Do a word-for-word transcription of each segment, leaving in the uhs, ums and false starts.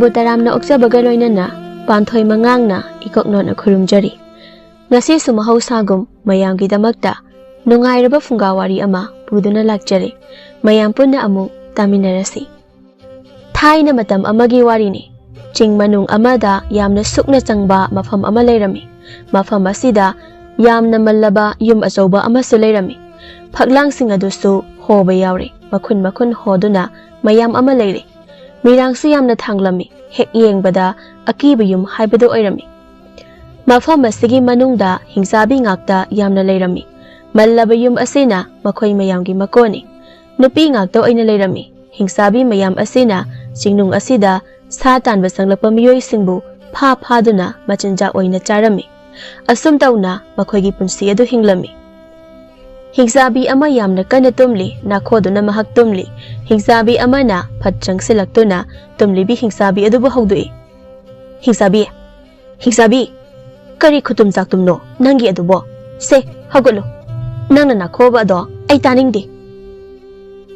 ꯕꯨ ꯇꯔꯥꯝꯅ ꯑꯣꯛꯆꯕꯒ ꯂꯣꯏꯅꯅ ꯄꯥꯟꯊꯣꯏ ꯃꯉꯥꯡꯅ ꯏꯀꯣꯛ ꯅꯣꯟꯅ ꯈꯨꯔꯨꯝꯖꯔꯤ꯫ ꯉꯁꯤꯁꯨ ꯃꯍꯧꯁꯥꯒꯨꯝ ꯃꯌꯥꯝꯒꯤꯗꯃꯛꯇ ꯅꯨꯡꯉꯥꯏꯔꯕ ꯐꯨꯡꯒꯥ ꯋꯥꯔꯤ ꯑꯃ ꯄꯨꯗꯨꯅ ꯂꯥꯛꯆꯔꯤ꯫ ꯃꯌꯥꯝ ꯄꯨꯟꯅ ꯑꯃꯨꯛ ꯇꯥꯃꯤꯟꯅꯔꯁꯤ꯫ ꯊꯥꯏꯅ ꯃꯇꯝ ꯑꯃꯒꯤ ꯋꯥꯔꯤꯅꯤ꯫ ꯆꯤꯡ ꯃꯅꯨꯡ ꯑꯃꯗ ꯌꯥꯝꯅ ꯁꯨꯛꯅ ꯆꯪꯕ ꯃꯐꯝ ꯑꯃ ꯂꯩꯔꯝꯃꯤ꯫ ꯃꯐꯝ ꯑꯁꯤꯗ ꯌꯥꯝꯅ ꯃꯜꯂꯕ ꯌꯨꯝ ꯑꯆꯧꯕ ꯑꯃꯁꯨ ꯂꯩꯔꯝꯃꯤ꯫ ꯐꯛꯂꯥꯡꯁꯤꯡ ꯑꯗꯨꯁꯨ ꯍꯣꯕ ꯌꯥꯎꯔꯦ꯫ ꯃꯈꯨꯟ ꯃꯈꯨꯟ ꯍꯣꯗꯨꯅ ꯃꯌꯥꯝ ꯑꯃ ꯂꯩꯔꯦ꯫ ꯃꯤꯔꯥꯡꯁꯨ ꯌꯥꯝꯅ ꯊꯥꯡꯂꯝꯃꯤ꯫ ꯍꯦꯛ ꯌꯦꯡꯕꯗ ꯑꯀꯤꯕ ꯌꯨꯝ ꯍꯥꯏꯕꯗꯨ ꯑꯣꯏꯔꯝꯃꯤ꯫ ꯃꯐꯝ ꯑꯁꯤꯒꯤ ꯃꯅꯨꯡꯗ ꯍꯤꯡꯆꯥꯕꯤ ꯉꯥꯛꯇ ꯌꯥꯝꯅ ꯂꯩꯔꯝꯃꯤ꯫ ꯃꯜꯂꯕ ꯌꯨꯝ ꯑꯁꯤꯅ ꯃꯈꯣꯏ ꯃꯌꯥꯝꯒꯤ ꯃꯀꯣꯟꯅꯤ꯫ ꯅꯨꯄꯤ ꯉꯥꯛꯇ ꯑꯣꯏꯅ ꯂꯩꯔꯝꯃꯤ꯫ ꯍꯤꯡꯆꯥꯕꯤ ꯃꯌꯥꯝ ꯑꯁꯤꯅ ꯆꯤꯡꯅꯨꯡ ꯑꯁꯤꯗ ꯁꯥ ꯇꯥꯟꯕ ꯆꯪꯂꯛꯄ ꯃꯤꯑꯣꯏꯁꯤꯡꯕꯨ ꯐꯥ ꯐꯥꯗꯨꯅ ꯃꯆꯤꯟꯖꯥꯛ ꯑꯣꯏꯅ ꯆꯥꯔꯝꯃꯤ꯫ ꯑꯁꯨꯝ ꯇꯧꯅ ꯃꯈꯣꯏꯒꯤ ꯄꯨꯟꯁꯤ ꯑꯗꯨ ꯍꯤꯡꯂꯝꯃꯤ꯫ ꯍꯤꯡꯆꯥꯕꯤ ꯑꯃ ꯌꯥꯝꯅ ꯀꯟꯅ ꯇꯨꯝꯂꯤ꯫ ꯅꯥꯈꯣꯗꯨꯅ ꯃꯍꯥꯛ ꯇꯨꯝꯂꯤ꯫ ꯍꯤꯡꯆꯥꯕꯤ ꯑꯃꯅ ꯐꯠ ꯆꯪꯁꯤꯜꯂꯛꯇꯨꯅ ꯇꯨꯝꯂꯤꯕꯤ ꯍꯤꯡꯆꯥꯕꯤ ꯑꯗꯨꯕꯨ ꯍꯧꯗꯣꯛꯏ꯫ "ꯍꯤꯡꯆꯥꯕꯤ, ꯍꯤꯡꯆꯥꯕꯤ, ꯀꯔꯤ ꯈꯨꯇꯨꯝ ꯆꯥꯛꯇꯨꯝꯅꯣ ꯅꯪꯒꯤ ꯑꯗꯨꯕꯣ? ꯁꯦ, ꯍꯧꯒꯠꯂꯨ꯫ ꯅꯪꯅ ꯅꯥꯈꯣꯕ ꯑꯗꯣ ꯑꯩ ꯇꯥꯅꯤꯡꯗꯦ꯫"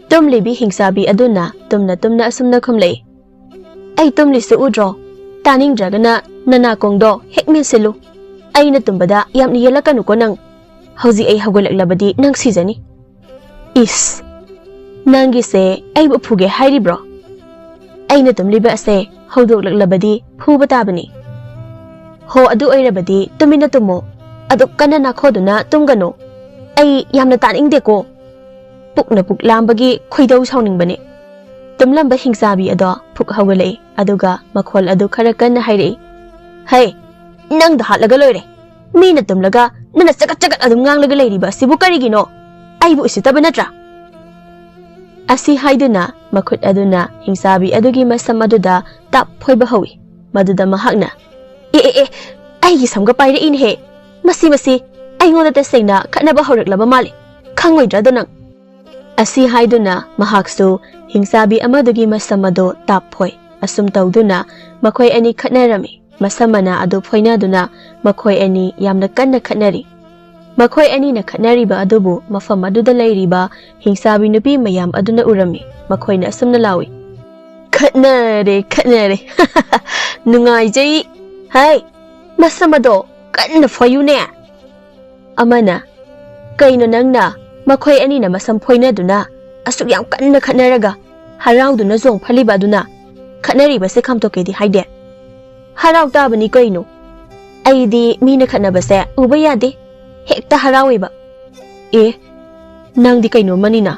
ꯇꯨꯝꯂꯤꯕꯤ ꯍꯤꯡꯆꯥꯕꯤ ꯑꯗꯨꯅ ꯇꯨꯝꯅ ꯇꯨꯝꯅ ꯑꯁꯨꯝꯅ ꯈꯨꯝꯂꯛꯏ꯫ "ꯑꯩ ꯇꯨꯝꯂꯤꯁꯤ ꯎꯗ꯭ꯔꯣ? ꯇꯥꯅꯤꯡꯗ꯭ꯔꯒꯅ ꯅꯅꯥꯀꯣꯡꯗꯣ ꯍꯦꯛ ꯃꯦꯟꯁꯤꯜꯂꯨ꯫ ꯑꯩꯅ ꯇꯨꯝꯕꯗ ꯌꯥꯝꯅ ꯌꯦꯠꯂꯛꯀꯅꯨꯀꯣ ꯅꯪ꯫ ꯍꯧꯖꯤꯛ ꯑꯩ ꯍꯧꯒꯠꯂꯛꯂꯕꯗꯤ ꯅꯪ ꯁꯤꯖꯅꯤ꯫" "ꯏꯁ, ꯅꯪꯒꯤꯁꯦ ꯑꯩꯕꯨ ꯐꯨꯒꯦ ꯍꯥꯏꯔꯤꯕ꯭ꯔꯣ? ꯑꯩꯅ ꯇꯨꯝꯂꯤꯕ ꯑꯁꯦ ꯍꯧꯗꯣꯛꯂꯛꯂꯕꯗꯤ ꯐꯨꯕ ꯇꯥꯕꯅꯤ꯫" "ꯍꯣ, ꯑꯗꯨ ꯑꯣꯏꯔꯕꯗꯤ ꯇꯨꯃꯤꯟꯅ ꯇꯨꯝꯃꯣ꯫ ꯑꯗꯨꯛ ꯀꯟꯅ ꯅꯥꯈꯣꯗꯨꯅ ꯇꯨꯝꯒꯅꯨ꯫ ꯑꯩ ꯌꯥꯝꯅ ꯇꯥꯅꯤꯡꯗꯦꯀꯣ꯫" ꯄꯨꯛꯅ ꯄꯨꯛ ꯂꯥꯝꯕꯒꯤ ꯈꯣꯏꯗꯧ ꯁꯥꯎꯅꯤꯡꯕꯅꯤ꯫ ꯇꯨꯝꯂꯝꯕ ꯍꯤꯡꯆꯥꯕꯤ ꯑꯗꯣ ꯐꯨꯛ ꯍꯧꯒꯠꯂꯛꯏ, ꯑꯗꯨꯒ ꯃꯈꯣꯜ ꯑꯗꯨ ꯈꯔ ꯀꯟꯅ ꯍꯥꯏꯔꯛꯏ꯫ "ꯍꯩ, ꯅꯪꯗ ꯍꯥꯠꯂꯒ ꯂꯣꯏꯔꯦ꯫ ꯃꯤꯅ ꯇꯨꯝꯂꯒ ꯅꯪꯅ ꯆꯒꯠ ꯆꯒꯠ ꯑꯗꯨꯝ ꯉꯥꯡꯂꯒ ꯂꯩꯔꯤꯕ ꯑꯁꯤꯕꯨ ꯀꯔꯤꯒꯤꯅꯣ? ꯑꯩꯕꯨ ꯎꯁꯤꯠꯇꯕ ꯅꯠꯇ꯭ꯔꯥ?" ꯑꯁꯤ ꯍꯥꯏꯗꯨꯅ ꯃꯈꯨꯠ ꯑꯗꯨꯅ ꯍꯤꯡꯆꯥꯕꯤ ꯑꯗꯨꯒꯤ ꯃꯁꯝ ꯑꯗꯨꯗ ꯇꯥꯞ ꯐꯣꯏꯕ ꯍꯧꯏ꯫ ꯃꯗꯨꯗ ꯃꯍꯥꯛꯅ, "ꯑꯦ, ꯑꯦ, ꯑꯦ, ꯑꯩꯒꯤ ꯁꯝꯒ ꯄꯥꯏꯔꯛꯏꯅꯦꯍꯦ꯫ ꯃꯁꯤ, ꯃꯁꯤ ꯑꯩꯉꯣꯟꯗ ꯇꯁꯦꯡꯅ ꯈꯠꯅꯕ ꯍꯧꯔꯛꯂꯕ ꯃꯥꯜꯂꯦ꯫ ꯈꯪꯉꯣꯏꯗ꯭ꯔꯥꯗꯣ ꯅꯪ?" ꯑꯁꯤ ꯍꯥꯏꯗꯨꯅ ꯃꯍꯥꯛꯁꯨ ꯍꯤꯡꯆꯥꯕꯤ ꯑꯃꯗꯨꯒꯤ ꯃꯁꯝ ꯑꯗꯨ ꯇꯥꯞ ꯐꯣꯏ꯫ ꯑꯁꯨꯝ ꯇꯧꯗꯨꯅ ꯃꯈꯣꯏ ꯑꯅꯤ ꯈꯠꯅꯔꯝꯃꯤ꯫ ꯃꯁꯝ ꯃꯅꯥ ꯑꯗꯨ ꯐꯣꯏꯅꯗꯨꯅ ꯃꯈꯣꯏ ꯑꯅꯤ ꯌꯥꯝꯅ ꯀꯟꯅ ꯈꯠꯅꯔꯤ꯫ ꯃꯈꯣꯏ ꯑꯅꯤꯅ ꯈꯠꯅꯔꯤꯕ ꯑꯗꯨꯕꯨ ꯃꯐꯝ ꯑꯗꯨꯗ ꯂꯩꯔꯤꯕ ꯍꯤꯡꯆꯥꯕꯤ ꯅꯨꯄꯤ ꯃꯌꯥꯝ ꯑꯗꯨꯅ ꯎꯔꯝꯃꯤ꯫ ꯃꯈꯣꯏꯅ ꯑꯁꯨꯝꯅ ꯂꯥꯎꯏ, "ꯈꯠꯅꯔꯦ, ꯈꯠꯅꯔꯦ꯫ ꯅꯨꯡꯉꯥꯏꯖꯩ꯫ ꯍꯥꯏ, ꯃꯁꯝ ꯑꯗꯣ ꯀꯟꯅ ꯐꯣꯏꯌꯨꯅꯦ"꯫ ꯑꯃꯅ, "ꯀꯩꯅꯣ ꯅꯪꯅ ꯃꯈꯣꯏ ꯑꯅꯤꯅ ꯃꯁꯝ ꯐꯣꯏꯅꯗꯨꯅ ꯑꯁꯨꯛ ꯌꯥꯝ ꯀꯟꯅ ꯈꯠꯅꯔꯒ ꯍꯔꯥꯎꯗꯨꯅ ꯆꯣꯡ ꯐꯜꯂꯤꯕ ꯑꯗꯨꯅ ꯈꯠꯅꯔꯤꯕꯁꯦ ꯈꯥꯝꯇꯣꯛꯀꯦꯗꯤ ꯍꯥꯏꯗꯦ? ꯍꯔꯥꯎ ꯇꯥꯕꯅꯤ ꯀꯩꯅꯣ꯫ ꯑꯩꯗꯤ ꯃꯤꯅ ꯈꯠꯅꯕꯁꯦ ꯎꯕ ꯌꯥꯗꯦ꯫ ꯍꯦꯛꯇ ꯍꯔꯥꯎꯋꯦꯕ"꯫ "ꯑꯦ, ꯅꯪꯗꯤ ꯀꯩꯅꯣꯝꯃꯅꯤꯅ꯫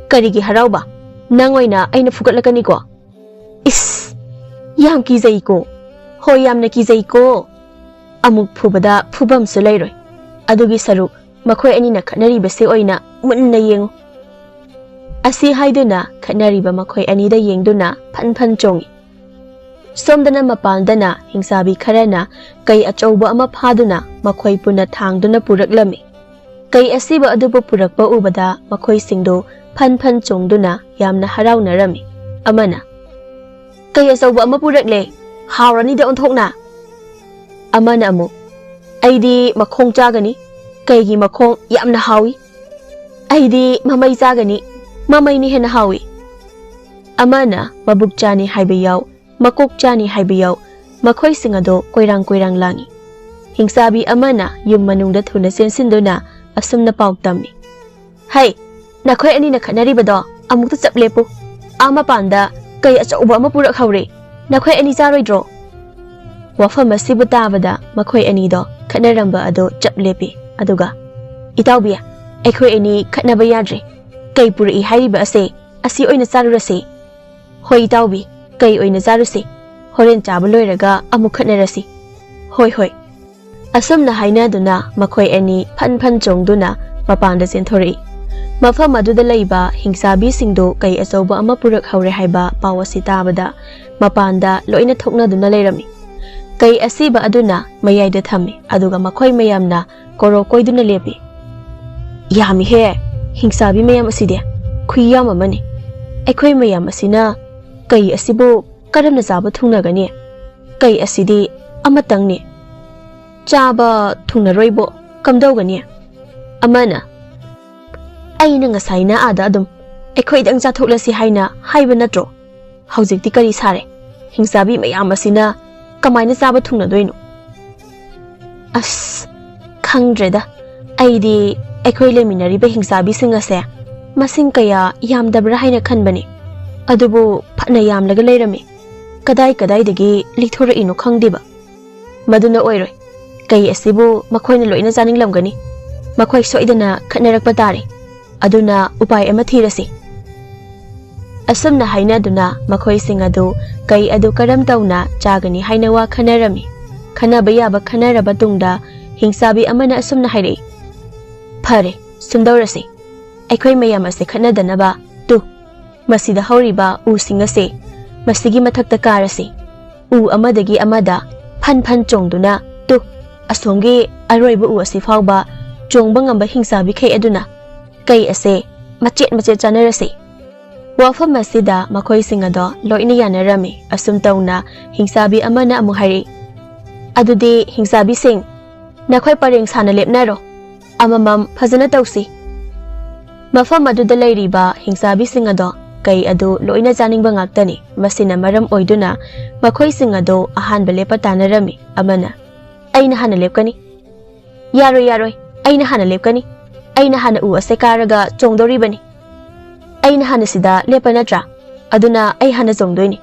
ꯀꯔꯤꯒꯤ ꯍꯔꯥꯎꯕ? ꯅꯪ ꯑꯣꯏꯅ ꯑꯩꯅ ꯐꯨꯒꯠꯂꯛꯀꯅꯤꯀꯣ"꯫ "ꯏꯁ, ꯌꯥꯝ ꯀꯤꯖꯩꯀꯣ꯫ ꯍꯣꯏ, ꯌꯥꯝꯅ ꯀꯤꯖꯩꯀꯣ꯫ ꯑꯃꯨꯛ ꯐꯨꯕꯗ ꯐꯨꯐꯝꯁꯨ ꯂꯩꯔꯣꯏ꯫ ꯑꯗꯨꯒꯤ ꯁꯔꯨꯛ ꯃꯈꯣꯏ ꯑꯅꯤꯅ ꯈꯠꯅꯔꯤꯕꯁꯦ ꯑꯣꯏꯅ ꯃꯨꯟꯅ ꯌꯦꯡꯉꯨ"꯫ ꯑꯁꯤ ꯍꯥꯏꯗꯨꯅ ꯈꯠꯅꯔꯤꯕ ꯃꯈꯣꯏ ꯑꯅꯤꯗ ꯌꯦꯡꯗꯨꯅ ꯐꯟ ꯐꯟ ꯆꯣꯡꯉꯤ꯫ ꯁꯣꯝꯗꯅ ꯃꯄꯥꯟꯗꯅ ꯍꯤꯡꯆꯥꯕꯤ ꯈꯔꯅ ꯀꯩ ꯑꯆꯧꯕ ꯑꯃ ꯐꯥꯗꯨꯅ ꯃꯈꯣꯏ ꯄꯨꯟꯅ ꯊꯥꯡꯗꯨꯅ ꯄꯨꯔꯛꯂꯝꯃꯤ꯫ ꯀꯩ ꯑꯁꯤꯕ ꯑꯗꯨꯕꯨ ꯄꯨꯔꯛꯄ ꯎꯕꯗ ꯃꯈꯣꯏꯁꯤꯡꯗꯨ ꯐꯟ ꯐꯟ ꯆꯣꯡꯗꯨꯅ ꯌꯥꯝꯅ ꯍꯔꯥꯎꯅꯔꯝꯃꯤ꯫ ꯑꯃꯅ, "ꯀꯩ ꯑꯆꯧꯕ ꯑꯃ ꯄꯨꯔꯛꯂꯦ, ꯍꯥꯎꯔꯅꯤꯗ ꯑꯣꯟꯊꯣꯛꯅ"꯫ ꯑꯃꯅ ꯑꯃꯨꯛ, "ꯑꯩꯗꯤ ꯃꯈꯣꯡ ꯆꯥꯒꯅꯤ, ꯀꯩꯒꯤ ꯃꯈꯣꯡ ꯌꯥꯝꯅ ꯍꯥꯎꯏ"꯫ "ꯑꯩꯗꯤ ꯃꯃꯩ ꯆꯥꯒꯅꯤ, ꯃꯃꯩꯅ ꯍꯦꯟꯅ ꯍꯥꯎꯏ"꯫ ꯑꯃꯅ ꯃꯕꯨꯛ ꯆꯥꯅꯤ ꯍꯥꯏꯕ ꯌꯥꯎ, ꯃꯀꯣꯛ ꯆꯥꯅꯤ ꯍꯥꯏꯕ ꯌꯥꯎ, ꯃꯈꯣꯏꯁꯤꯡ ꯑꯗꯣ ꯀꯣꯏꯔꯥꯡ ꯀꯣꯏꯔꯥꯡ ꯂꯥꯡꯏ꯫ ꯍꯤꯡꯆꯥꯕꯤ ꯑꯃꯅ ꯌꯨꯝ ꯃꯅꯨꯡꯗ ꯊꯨꯅ ꯆꯦꯟꯁꯤꯟꯗꯨꯅ ꯑꯁꯨꯝꯅ ꯄꯥꯎ ꯇꯝꯃꯤ, "ꯍꯩ, ꯅꯈꯣꯏ ꯑꯅꯤꯅ ꯈꯠꯅꯔꯤꯕꯗꯣ ꯑꯃꯨꯛꯇ ꯆꯞ ꯂꯦꯞꯄꯨ꯫ ꯑꯥ ꯃꯄꯥꯟꯗ ꯀꯩ ꯑꯆꯧꯕ ꯑꯃ ꯄꯨꯔꯛꯍꯧꯔꯦ꯫ ꯅꯈꯣꯏ ꯑꯅꯤ ꯆꯥꯔꯣꯏꯗ꯭ꯔꯣ?" ꯋꯥꯐꯝ ꯑꯁꯤꯕꯨ ꯇꯥꯕꯗ ꯃꯈꯣꯏ ꯑꯅꯤꯗꯣ ꯈꯠꯅꯔꯝꯕ ꯑꯗꯣ ꯆꯞ ꯂꯦꯞꯄꯤ꯫ ꯑꯗꯨꯒ, "ꯏꯇꯥꯎꯕꯤ, ꯑꯩꯈꯣꯏ ꯑꯅꯤ ꯈꯠꯅꯕ ꯌꯥꯗ꯭ꯔꯦ꯫ ꯀꯩ ꯄꯨꯔꯛꯏ ꯍꯥꯏꯔꯤꯕ ꯑꯁꯦ, ꯑꯁꯤ ꯑꯣꯏꯅ ꯆꯥꯔꯨꯔꯁꯦ"꯫ "ꯍꯣꯏ ꯏꯇꯥꯎꯕꯤ, ꯀꯩ ꯑꯣꯏꯅ ꯆꯥꯔꯨꯁꯤ? ꯍꯣꯔꯦꯟ ꯆꯥꯕ ꯂꯣꯏꯔꯒ ꯑꯃꯨꯛ ꯈꯠꯅꯔꯁꯤ"꯫ "ꯍꯣꯏ, ꯍꯣꯏ"꯫ ꯑꯁꯨꯝꯅ ꯍꯥꯏꯅꯗꯨꯅ ꯃꯈꯣꯏ ꯑꯅꯤ ꯐꯟ ꯐꯟ ꯆꯣꯡꯗꯨꯅ ꯃꯄꯥꯟꯗ ꯆꯦꯟꯊꯣꯔꯛꯏ꯫ ꯃꯐꯝ ꯑꯗꯨꯗ ꯂꯩꯕ ꯍꯤꯡꯆꯥꯕꯤꯁꯤꯡꯗꯨ ꯀꯩ ꯑꯆꯧꯕ ꯑꯃ ꯄꯨꯔꯛꯍꯧꯔꯦ ꯍꯥꯏꯕ ꯄꯥꯎ ꯑꯁꯤ ꯇꯥꯕꯗ ꯃꯄꯥꯟꯗ ꯂꯣꯏꯅ ꯊꯣꯛꯅꯗꯨꯅ ꯂꯩꯔꯝꯃꯤ꯫ ꯀꯩ ꯑꯁꯤꯕ ꯑꯗꯨꯅ ꯃꯌꯥꯏꯗ ꯊꯝꯃꯤ, ꯑꯗꯨꯒ ꯃꯈꯣꯏ ꯃꯌꯥꯝꯅ ꯀꯣꯔꯣ ꯀꯣꯏꯗꯨꯅ ꯂꯦꯞꯄꯤ꯫ "ꯌꯥꯝꯃꯤꯍꯦ, ꯍꯤꯡꯆꯥꯕꯤ ꯃꯌꯥꯝ ꯑꯁꯤꯗꯤ ꯈꯨꯌꯥꯝ ꯑꯃꯅꯤ꯫ ꯑꯩꯈꯣꯏ ꯃꯌꯥꯝ ꯑꯁꯤꯅ ꯀꯩ ꯑꯁꯤꯕꯨ ꯀꯔꯝꯅ ꯆꯥꯕ ꯊꯨꯡꯅꯒꯅꯤ? ꯀꯩ ꯑꯁꯤꯗꯤ ꯑꯃꯇꯪꯅꯤ꯫ ꯆꯥꯕ ꯊꯨꯡꯅꯔꯣꯏꯕꯣ, ꯀꯝꯗꯧꯒꯅꯤ?" ꯑꯃꯅ, "ꯑꯩꯅ ꯉꯁꯥꯏꯅ ꯑꯥꯗ ꯑꯗꯨꯝ ꯑꯩꯈꯣꯏꯗꯪ ꯆꯥꯊꯣꯛꯂꯁꯤ ꯍꯥꯏꯅ ꯍꯥꯏꯕ ꯅꯠꯇ꯭ꯔꯣ? ꯍꯧꯖꯤꯛꯇꯤ ꯀꯔꯤ ꯁꯥꯔꯦ? ꯍꯤꯡꯆꯥꯕꯤ ꯃꯌꯥꯝ ꯑꯁꯤꯅ ꯀꯃꯥꯏꯅ ꯆꯥꯕ ꯊꯨꯡꯅꯗꯣꯏꯅꯣ? ꯑꯁ, ꯈꯪꯗ꯭ꯔꯦꯗ꯫ ꯑꯩꯗꯤ ꯑꯩꯈꯣꯏ ꯂꯩꯃꯤꯟꯅꯔꯤꯕ ꯍꯤꯡꯆꯥꯕꯤꯁꯤꯡ ꯑꯁꯦ ꯃꯁꯤꯡ ꯀꯌꯥ ꯌꯥꯝꯗꯕ꯭ꯔꯥ ꯍꯥꯏꯅ ꯈꯟꯕꯅꯤ꯫ ꯑꯗꯨꯕꯨ ꯐꯅ ꯌꯥꯝꯂꯒ ꯂꯩꯔꯝꯃꯤ꯫ ꯀꯗꯥꯏ ꯀꯗꯥꯏꯗꯒꯤ ꯂꯤꯊꯣꯔꯛꯏꯅꯣ ꯈꯪꯗꯦꯕ꯫ ꯃꯗꯨꯅ ꯑꯣꯏꯔꯣꯏ꯫ ꯀꯩ ꯑꯁꯤꯕꯨ ꯃꯈꯣꯏꯅ ꯂꯣꯏꯅ ꯆꯥꯅꯤꯡꯂꯝꯒꯅꯤ꯫ ꯃꯈꯣꯏ ꯁꯣꯏꯗꯅ ꯈꯠꯅꯔꯛꯄ ꯇꯥꯔꯦ꯫ ꯑꯗꯨꯅ ꯎꯄꯥꯏ ꯑꯃ ꯊꯤꯔꯁꯤ꯫ ꯑꯁꯨꯝꯅ ꯍꯥꯏꯅꯗꯨꯅ ꯃꯈꯣꯏꯁꯤꯡ ꯑꯗꯨ ꯀꯩ ꯑꯗꯨ ꯀꯔꯝ ꯇꯧꯅ ꯆꯥꯒꯅꯤ ꯍꯥꯏꯅ ꯋꯥ ꯈꯟꯅꯔꯝꯃꯤ꯫ ꯈꯟꯅꯕ ꯌꯥꯕ ꯈꯟꯅꯔꯕ ꯇꯨꯡꯗ ꯍꯤꯡꯆꯥꯕꯤ ꯑꯃꯅ ꯑꯁꯨꯝꯅ ꯍꯥꯏꯔꯛꯏ, "ꯐꯔꯦ, ꯁꯨꯝꯗꯧꯔꯁꯤ꯫ ꯑꯩꯈꯣꯏ ꯃꯌꯥꯝ ꯑꯁꯦ ꯈꯠꯅꯗꯅꯕ, ꯇꯨ, ꯃꯁꯤꯗ ꯍꯧꯔꯤꯕ ꯎꯁꯤꯡ ꯑꯁꯦ ꯃꯁꯤꯒꯤ ꯃꯊꯛꯇ ꯀꯥꯔꯁꯤ꯫ ꯎ ꯑꯃꯗꯒꯤ ꯑꯃꯗ ꯐꯟ ꯐꯟ ꯆꯣꯡꯗꯨꯅ, ꯇꯨ, ꯑꯁꯣꯝꯒꯤ ꯑꯔꯣꯏꯕ ꯎ ꯑꯁꯤ ꯐꯥꯎꯕ ꯆꯣꯡꯕ ꯉꯝꯕ ꯍꯤꯡꯆꯥꯕꯤꯈꯩ ꯑꯗꯨꯅ ꯀꯩ ꯑꯁꯦ ꯃꯆꯦꯠ ꯃꯆꯦꯠ ꯆꯥꯅꯔꯁꯤ꯫" ꯋꯥꯐꯝ ꯑꯁꯤꯗ ꯃꯈꯣꯏꯁꯤꯡ ꯑꯗꯣ ꯂꯣꯏꯅ ꯌꯥꯅꯔꯝꯃꯤ꯫ ꯑꯁꯨꯝ ꯇꯧꯅ ꯍꯤꯡꯆꯥꯕꯤ ꯑꯃꯅ ꯑꯃꯨꯛ ꯍꯥꯏꯔꯛꯏ, "ꯑꯗꯨꯗꯤ ꯍꯤꯡꯆꯥꯕꯤꯁꯤꯡ, ꯅꯈꯣꯏ ꯄꯔꯦꯡ ꯁꯥꯅ ꯂꯦꯞꯅꯔꯣ꯫ ꯑꯃꯃꯝ ꯐꯖꯅ ꯇꯧꯁꯤ꯫" ꯃꯐꯝ ꯑꯗꯨꯗ ꯂꯩꯔꯤꯕ ꯍꯤꯡꯆꯥꯕꯤꯁꯤꯡ ꯑꯗꯣ ꯀꯩ ꯑꯗꯨ ꯂꯣꯏꯅ ꯆꯥꯅꯤꯡꯕ ꯉꯥꯛꯇꯅꯤ꯫ ꯃꯁꯤꯅ ꯃꯔꯝ ꯑꯣꯏꯗꯨꯅ ꯃꯈꯣꯏꯁꯤꯡ ꯑꯗꯣ ꯑꯍꯥꯟꯕ ꯂꯦꯞꯄ ꯇꯥꯅꯔꯝꯃꯤ꯫ ꯑꯃꯅ, "ꯑꯩꯅ ꯍꯥꯟꯅ ꯂꯦꯞꯀꯅꯤ꯫" "ꯌꯥꯔꯣꯏ, ꯌꯥꯔꯣꯏ, ꯑꯩꯅ ꯍꯥꯟꯅ ꯂꯦꯞꯀꯅꯤ꯫ ꯑꯩꯅ ꯍꯥꯟꯅ ꯎ ꯑꯁꯦ ꯀꯥꯔꯒ ꯆꯣꯡꯗꯧꯔꯤꯕꯅꯤ꯫ ꯑꯩꯅ ꯍꯥꯟꯅ ꯁꯤꯗ ꯂꯦꯞꯄ ꯅꯠꯇ꯭ꯔꯥ? ꯑꯗꯨꯅ ꯑꯩ ꯍꯥꯟꯅ ꯆꯣꯡꯗꯣꯏꯅꯤ꯫"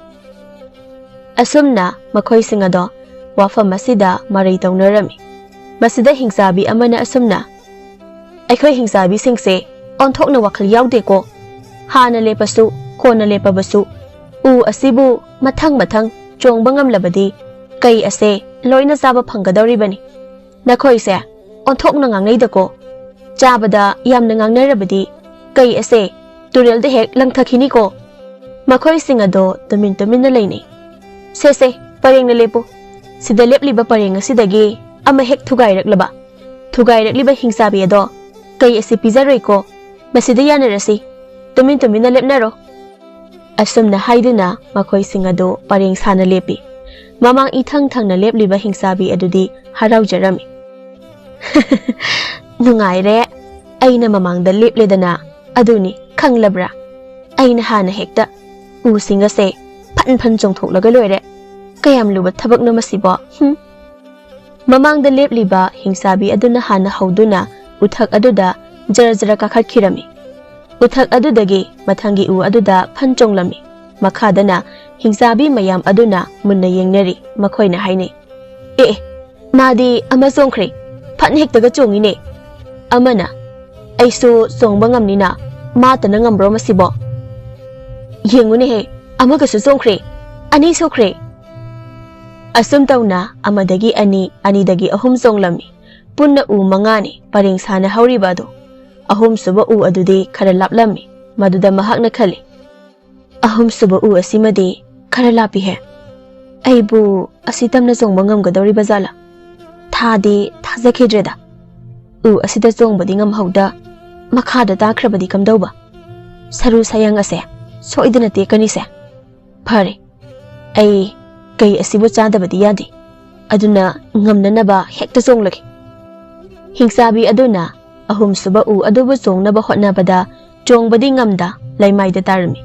ꯑꯁꯨꯝꯅ ꯃꯈꯣꯏꯁꯤꯡ ꯑꯗꯣ ꯋꯥꯐꯝ ꯑꯁꯤꯗ ꯃꯔꯩ ꯇꯧꯅꯔꯝꯃꯤ꯫ ꯃꯁꯤꯗ ꯍꯤꯡꯆꯥꯕꯤ ꯑꯃꯅ ꯑꯁꯨꯝꯅ, "ꯑꯩꯈꯣꯏ ꯍꯤꯡꯆꯥꯕꯤꯁꯤꯡꯁꯦ ꯑꯣꯟꯊꯣꯛꯅ ꯋꯥꯈꯜ ꯌꯥꯎꯗꯦꯀꯣ꯫ ꯍꯥꯟꯅ ꯂꯦꯞꯄꯁꯨ, ꯀꯣꯟꯅ ꯂꯦꯞꯄꯕꯁꯨ, ꯎ ꯑꯁꯤꯕꯨ ꯃꯊꯪ ꯃꯊꯪ ꯆꯣꯡꯕ ꯉꯝꯂꯕꯗꯤ ꯀꯩ ꯑꯁꯦ ꯂꯣꯏꯅ ꯆꯥꯕ ꯐꯪꯒꯗꯧꯔꯤꯕꯅꯤ꯫ ꯅꯈꯣꯏꯁꯦ ꯑꯣꯟꯊꯣꯛꯅ ꯉꯥꯡꯅꯩꯗꯀꯣ꯫ ꯆꯥꯕꯗ ꯌꯥꯝꯅ ꯉꯥꯡꯅꯔꯕꯗꯤ ꯀꯩ ꯑꯁꯦ ꯇꯨꯔꯦꯜꯗ ꯍꯦꯛ ꯂꯪꯊꯈꯤꯅꯤꯀꯣ꯫" ꯃꯈꯣꯏꯁꯤꯡ ꯑꯗꯣ ꯇꯨꯃꯤꯟ ꯇꯨꯃꯤꯟꯅ ꯂꯩꯅꯩ꯫ "ꯁꯦ ꯁꯦ, ꯄꯔꯦꯡꯅ ꯂꯦꯞꯄꯨ꯫ ꯁꯤꯗ ꯂꯦꯞꯂꯤꯕ ꯄꯔꯦꯡ ꯑꯁꯤꯗꯒꯤ ꯑꯃ ꯍꯦꯛ ꯊꯨꯒꯥꯏꯔꯛꯂꯕ, ꯊꯨꯒꯥꯏꯔꯛꯂꯤꯕ ꯍꯤꯡꯆꯥꯕꯤ ꯑꯗꯣ ꯀꯩ ꯑꯁꯤ ꯄꯤꯖꯔꯣꯏꯀꯣ꯫ ꯃꯁꯤꯗ ꯌꯥꯅꯔꯁꯤ꯫ ꯇꯨꯃꯤꯟ ꯇꯨꯃꯤꯟꯅ ꯂꯦꯞꯅꯔꯣ꯫" ꯑꯁꯨꯝꯅ ꯍꯥꯏꯗꯨꯅ ꯃꯈꯣꯏꯁꯤꯡ ꯑꯗꯨ ꯄꯔꯦꯡ ꯁꯥꯅ ꯂꯦꯞꯄꯤ꯫ ꯃꯃꯥꯡ ꯏꯊꯪ ꯊꯪꯅ ꯂꯦꯞꯂꯤꯕ ꯍꯤꯡꯆꯥꯕꯤ ꯑꯗꯨꯗꯤ ꯍꯔꯥꯎꯖꯔꯝꯃꯤ꯫ "ꯅꯨꯡꯉꯥꯏꯔꯦ, ꯑꯩꯅ ꯃꯃꯥꯡꯗ ꯂꯦꯞꯂꯦꯗꯅ, ꯑꯗꯨꯅꯤ, ꯈꯪꯂꯕ꯭ꯔꯥ? ꯑꯩꯅ ꯍꯥꯟꯅ ꯍꯦꯛꯇ..." ꯎꯁꯤꯡ ꯑꯁꯦ ꯐꯟ ꯐꯟ ꯆꯣꯡꯊꯣꯛꯂꯒ ꯂꯣꯏꯔꯦ꯫ ꯀꯌꯥꯝ ꯂꯨꯕ ꯊꯕꯛꯅꯣ ꯃꯁꯤꯕꯣ? ꯍꯨꯝ꯫ ꯃꯃꯥꯡꯗ ꯂꯦꯞꯂꯤꯕ ꯍꯤꯡꯆꯥꯕꯤ ꯑꯗꯨꯅ ꯍꯥꯟꯅ ꯍꯧꯗꯨꯅ ꯎꯊꯛ ꯑꯗꯨꯗ ꯖꯔ ꯖꯔ ꯀꯥꯈꯠꯈꯤꯔꯝꯃꯤ꯫ ꯎꯊꯛ ꯑꯗꯨꯗꯒꯤ ꯃꯊꯪꯒꯤ ꯎ ꯑꯗꯨꯗ ꯐꯟ ꯆꯣꯡꯂꯝꯃꯤ꯫ ꯃꯈꯥꯗꯅ ꯍꯤꯡꯆꯥꯕꯤ ꯃꯌꯥꯝ ꯑꯗꯨꯅ ꯃꯨꯟꯅ ꯌꯦꯡꯅꯔꯤ꯫ ꯃꯈꯣꯏꯅ ꯍꯥꯏꯅꯩ, "ꯑꯦ, ꯑꯦ, ꯃꯥꯗꯤ ꯑꯃ ꯆꯣꯡꯈ꯭ꯔꯦ꯫ ꯐꯟ ꯍꯦꯛꯇꯒ ꯆꯣꯡꯉꯤꯅꯦ꯫" ꯑꯃꯅ, "ꯑꯩꯁꯨ ꯆꯣꯡꯕ ꯉꯝꯅꯤꯅ, ꯃꯥꯇꯅ ꯉꯝꯕ꯭ꯔꯣ ꯃꯁꯤꯕꯣ? ꯌꯦꯡꯉꯨꯅꯦꯍꯦ, ꯑꯃꯒꯁꯨ ꯆꯣꯡꯈ꯭ꯔꯦ꯫ ꯑꯅꯤ ꯁꯨꯈ꯭ꯔꯦ꯫" ꯑꯁꯨꯝ ꯇꯧꯅ ꯑꯃꯗꯒꯤ ꯑꯅꯤ, ꯑꯅꯤꯗꯒꯤ ꯑꯍꯨꯝ ꯆꯣꯡꯂꯝꯃꯤ꯫ ꯄꯨꯟꯅ ꯎ ꯃꯉꯥꯅꯤ ꯄꯔꯦꯡ ꯁꯥꯅ ꯍꯧꯔꯤꯕ ꯑꯗꯨ꯫ ꯑꯍꯨꯝꯁꯨꯕ ꯎ ꯑꯗꯨꯗꯤ ꯈꯔ ꯂꯥꯞꯂꯝꯃꯤ꯫ ꯃꯗꯨꯗ ꯃꯍꯥꯛꯅ ꯈꯜꯂꯤ, "ꯑꯍꯨꯝꯁꯨꯕ ꯎ ꯑꯁꯤꯃꯗꯤ ꯈꯔ ꯂꯥꯞꯄꯤꯍꯦ꯫ ꯑꯩꯕꯨ ꯑꯁꯤ ꯇꯝꯅ ꯆꯣꯡꯕ ꯉꯝꯒꯗꯧꯔꯤꯕ ꯖꯥꯠꯂꯥ? ꯊꯥꯗꯤ ꯊꯥꯖꯈꯤꯗ꯭ꯔꯦꯗ꯫ ꯎ ꯑꯁꯤꯗ ꯆꯣꯡꯕꯗꯤ ꯉꯝꯍꯧꯗ, ꯃꯈꯥꯗ ꯇꯥꯈ꯭ꯔꯕꯗꯤ ꯀꯝꯗꯧꯕ? ꯁꯔꯨ ꯁꯌꯥꯡ ꯑꯁꯦ ꯁꯣꯏꯗꯅ ꯇꯦꯛꯀꯅꯤꯁꯦ꯫ ꯐꯔꯦ, ꯑꯩ ꯀꯩ ꯑꯁꯤꯕꯨ ꯆꯥꯗꯕꯗꯤ ꯌꯥꯗꯦ꯫ ꯑꯗꯨꯅ ꯉꯝꯅꯅꯕ ꯍꯦꯛꯇ ꯆꯣꯡꯂꯒꯦ꯫" ꯍꯤꯡꯆꯥꯕꯤ ꯑꯗꯨꯅ ꯑꯍꯨꯝꯁꯨꯕ ꯎ ꯑꯗꯨꯕꯨ ꯆꯣꯡꯅꯕ ꯍꯣꯠꯅꯕꯗ ꯆꯣꯡꯕꯗꯤ ꯉꯝꯗ ꯂꯩꯃꯥꯏꯗ ꯇꯥꯔꯝꯃꯤ꯫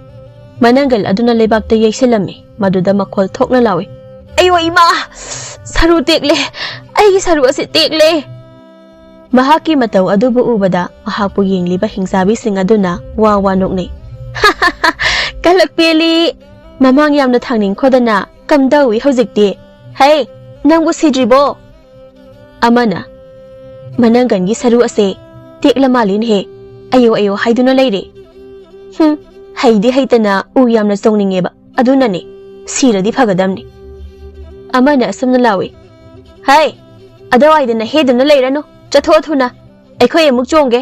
ꯃꯅꯪꯒꯜ ꯑꯗꯨꯅ ꯂꯩꯕꯥꯛꯇ ꯌꯩꯁꯤꯜꯂꯝꯃꯤ꯫ ꯃꯗꯨꯗ ꯃꯈꯣꯜ ꯊꯣꯛꯅ ꯂꯥꯎꯏ, "ꯑꯌꯣ ꯏꯃꯥ! ꯁꯔꯨ ꯇꯦꯛꯂꯦ! ꯑꯩꯒꯤ ꯁꯔꯨ ꯑꯁꯤ ꯇꯦꯛꯂꯦ!" ꯃꯍꯥꯛꯀꯤ ꯃꯇꯧ ꯑꯗꯨꯕꯨ ꯎꯕꯗ ꯃꯍꯥꯛꯄꯨ ꯌꯦꯡꯂꯤꯕ ꯍꯤꯡꯆꯥꯕꯤꯁꯤꯡ ꯑꯗꯨꯅ ꯋꯥ ꯋꯥ ꯅꯣꯛꯅꯩ꯫ "ꯀꯂꯛꯄꯦꯂꯤ! ꯃꯃꯥꯡ ꯌꯥꯝꯅ ꯊꯥꯡꯅꯤꯡꯈꯣꯗꯅ ꯀꯝꯗꯧꯏ ꯍꯧꯖꯤꯛꯇꯤ? ꯍꯩ, ꯅꯪꯕꯨ ꯁꯤꯗ꯭ꯔꯤꯕꯣ?" ꯑꯃꯅ, "ꯃꯅꯪꯒꯟꯒꯤ ꯁꯔꯨ ꯑꯁꯦ ꯇꯦꯛꯂ ꯃꯥꯜꯂꯤꯅꯦꯍꯦ, ꯑꯌꯣ ꯑꯌꯣ ꯍꯥꯏꯗꯨꯅ ꯂꯩꯔꯦ꯫ ꯍꯨꯝ, ꯍꯩꯗꯤ ꯍꯩꯇꯅ ꯎ ꯌꯥꯝꯅ ꯆꯣꯡꯅꯤꯡꯉꯦꯕ, ꯑꯗꯨꯅꯅꯦ, ꯁꯤꯔꯗꯤ ꯐꯒꯗꯝꯅꯤ꯫" ꯑꯃꯅ ꯑꯁꯨꯝꯅ ꯂꯥꯎꯏ, "ꯍꯩ, ꯑꯗꯨꯋꯥꯏꯗꯅ ꯍꯦꯗꯨꯅ ꯂꯩꯔꯅꯨ, ꯆꯠꯊꯣꯛꯑꯣ ꯊꯨꯅ, ꯑꯩꯈꯣꯏ ꯑꯃꯨꯛ ꯆꯣꯡꯒꯦ꯫"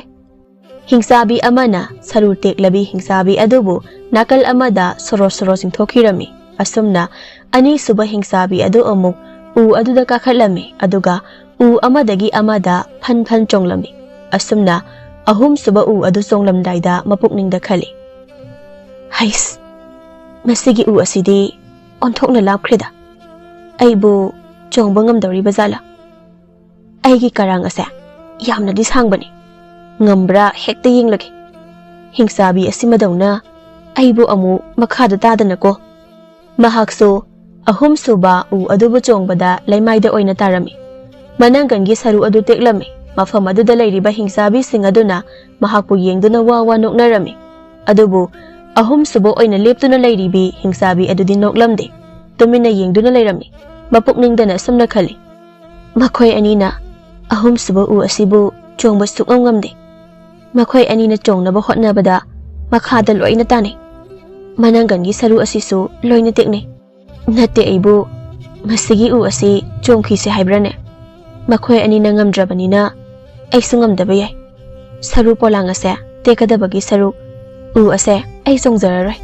ꯍꯤꯡꯆꯥꯕꯤ ꯑꯃꯅ ꯁꯔꯨ ꯇꯦꯛꯂꯕꯤ ꯍꯤꯡꯆꯥꯕꯤ ꯑꯗꯨꯕꯨ ꯅꯥꯀꯜ ꯑꯃꯗ ꯁꯣꯔꯣ ꯁꯣꯔꯣ ꯆꯤꯡꯊꯣꯛꯈꯤꯔꯝꯃꯤ꯫ ꯑꯁꯨꯝꯅ ꯑꯅꯤꯁꯨꯕ ꯍꯤꯡꯆꯥꯕꯤ ꯑꯗꯨ ꯑꯃꯨꯛ ꯎ ꯑꯗꯨꯗ ꯀꯥꯈꯠꯂꯝꯃꯤ, ꯑꯗꯨꯒ ꯎ ꯑꯃꯗꯒꯤ ꯑꯃꯗ ꯐꯟ ꯐꯟ ꯆꯣꯡꯂꯝꯃꯤ꯫ ꯑꯁꯨꯝꯅ ꯑꯍꯨꯝꯁꯨꯕ ꯎ ꯑꯗꯨ ꯆꯣꯡꯂꯝꯗꯥꯏꯗ ꯃꯄꯨꯛꯅꯤꯡꯗ ꯈꯜꯂꯤ, "ꯍꯩꯁ, ꯃꯁꯤꯒꯤ ꯎ ꯑꯁꯤꯗꯤ ꯑꯣꯟꯊꯣꯛꯅ ꯂꯥꯞꯈ꯭ꯔꯦꯗ꯫ ꯑꯩꯕꯨ ꯆꯣꯡꯕ ꯉꯝꯗꯧꯔꯤꯕ ꯖꯥꯠꯂꯥ? ꯑꯩꯒꯤ ꯀꯔꯥꯡ ꯑꯁꯦ ꯌꯥꯝꯅꯗꯤ ꯁꯥꯡꯕꯅꯤ꯫ ꯉꯝꯕ꯭ꯔꯥ ꯍꯦꯛꯇ ꯌꯦꯡꯂꯒꯦ꯫ ꯍꯤꯡꯆꯥꯕꯤ ꯑꯁꯤꯃꯗꯧꯅ ꯑꯩꯕꯨ ꯑꯃꯨꯛ ꯃꯈꯥꯗ ꯇꯥꯗꯅꯀꯣ꯫ ꯃꯍꯥꯛꯁꯨ ꯑꯍꯨꯝꯁꯨꯕ ꯎ ꯑꯗꯨꯕꯨ ꯆꯣꯡꯕꯗ ꯂꯩꯃꯥꯏꯗ ꯑꯣꯏꯅ ꯇꯥꯔꯝꯃꯤ꯫ ꯃꯅꯪꯒꯟꯒꯤ ꯁꯔꯨ ꯑꯗꯨ ꯇꯦꯛꯂꯝꯃꯤ꯫ ꯃꯐꯝ ꯑꯗꯨꯗ ꯂꯩꯔꯤꯕ ꯍꯤꯡꯆꯥꯕꯤꯁꯤꯡ ꯑꯗꯨꯅ ꯃꯍꯥꯛꯄꯨ ꯌꯦꯡꯗꯨꯅ ꯋꯥ ꯋꯥ ꯅꯣꯛꯅꯔꯝꯃꯤ꯫ ꯑꯗꯨꯕꯨ ꯑꯍꯨꯝꯁꯨꯕ ꯑꯣꯏꯅ ꯂꯦꯞꯇꯨꯅ ꯂꯩꯔꯤꯕꯤ ꯍꯤꯡꯆꯥꯕꯤ ꯑꯗꯨꯗꯤ ꯅꯣꯛꯂꯝꯗꯦ꯫ ꯇꯨꯃꯤꯟꯅ ꯌꯦꯡꯗꯨꯅ ꯂꯩꯔꯝꯃꯤ꯫ ꯃꯄꯨꯛꯅꯤꯡꯗꯅ ꯑꯁꯨꯝꯅ ꯈꯜꯂꯤ, "ꯃꯈꯣꯏ ꯑꯅꯤꯅ ꯑꯍꯨꯝꯁꯨꯕ ꯎ ꯑꯁꯤꯕꯨ ꯆꯣꯡꯕ ꯁꯨꯛꯉꯝ ꯉꯝꯗꯦ꯫ ꯃꯈꯣꯏ ꯑꯅꯤꯅ ꯆꯣꯡꯅꯕ ꯍꯣꯠꯅꯕꯗ ꯃꯈꯥꯗ ꯂꯣꯏꯅ ꯇꯥꯅꯩ꯫ ꯃꯅꯪꯒꯟꯒꯤ ꯁꯔꯨ ꯑꯁꯤꯁꯨ ꯂꯣꯏꯅ ꯇꯦꯛꯅꯩ꯫ ꯅꯠꯇꯦ ꯑꯩꯕꯨ, ꯃꯁꯤꯒꯤ ꯎ ꯑꯁꯤ ꯆꯣꯡꯈꯤꯁꯦ ꯍꯥꯏꯕ꯭ꯔꯥꯅꯦ? ꯃꯈꯣꯏ ꯑꯅꯤꯅ ꯉꯝꯗ꯭ꯔꯕꯅꯤꯅ ꯑꯩꯁꯨ ꯉꯝꯗꯕ ꯌꯥꯏ꯫ ꯁꯔꯨ ꯄꯣꯂꯥꯡ ꯑꯁꯦ ꯇꯦꯛꯀꯗꯕꯒꯤ ꯁꯔꯨꯛ ꯎ ꯑꯁꯦ ꯑꯩ ꯆꯣꯡꯖꯔꯔꯣꯏ꯫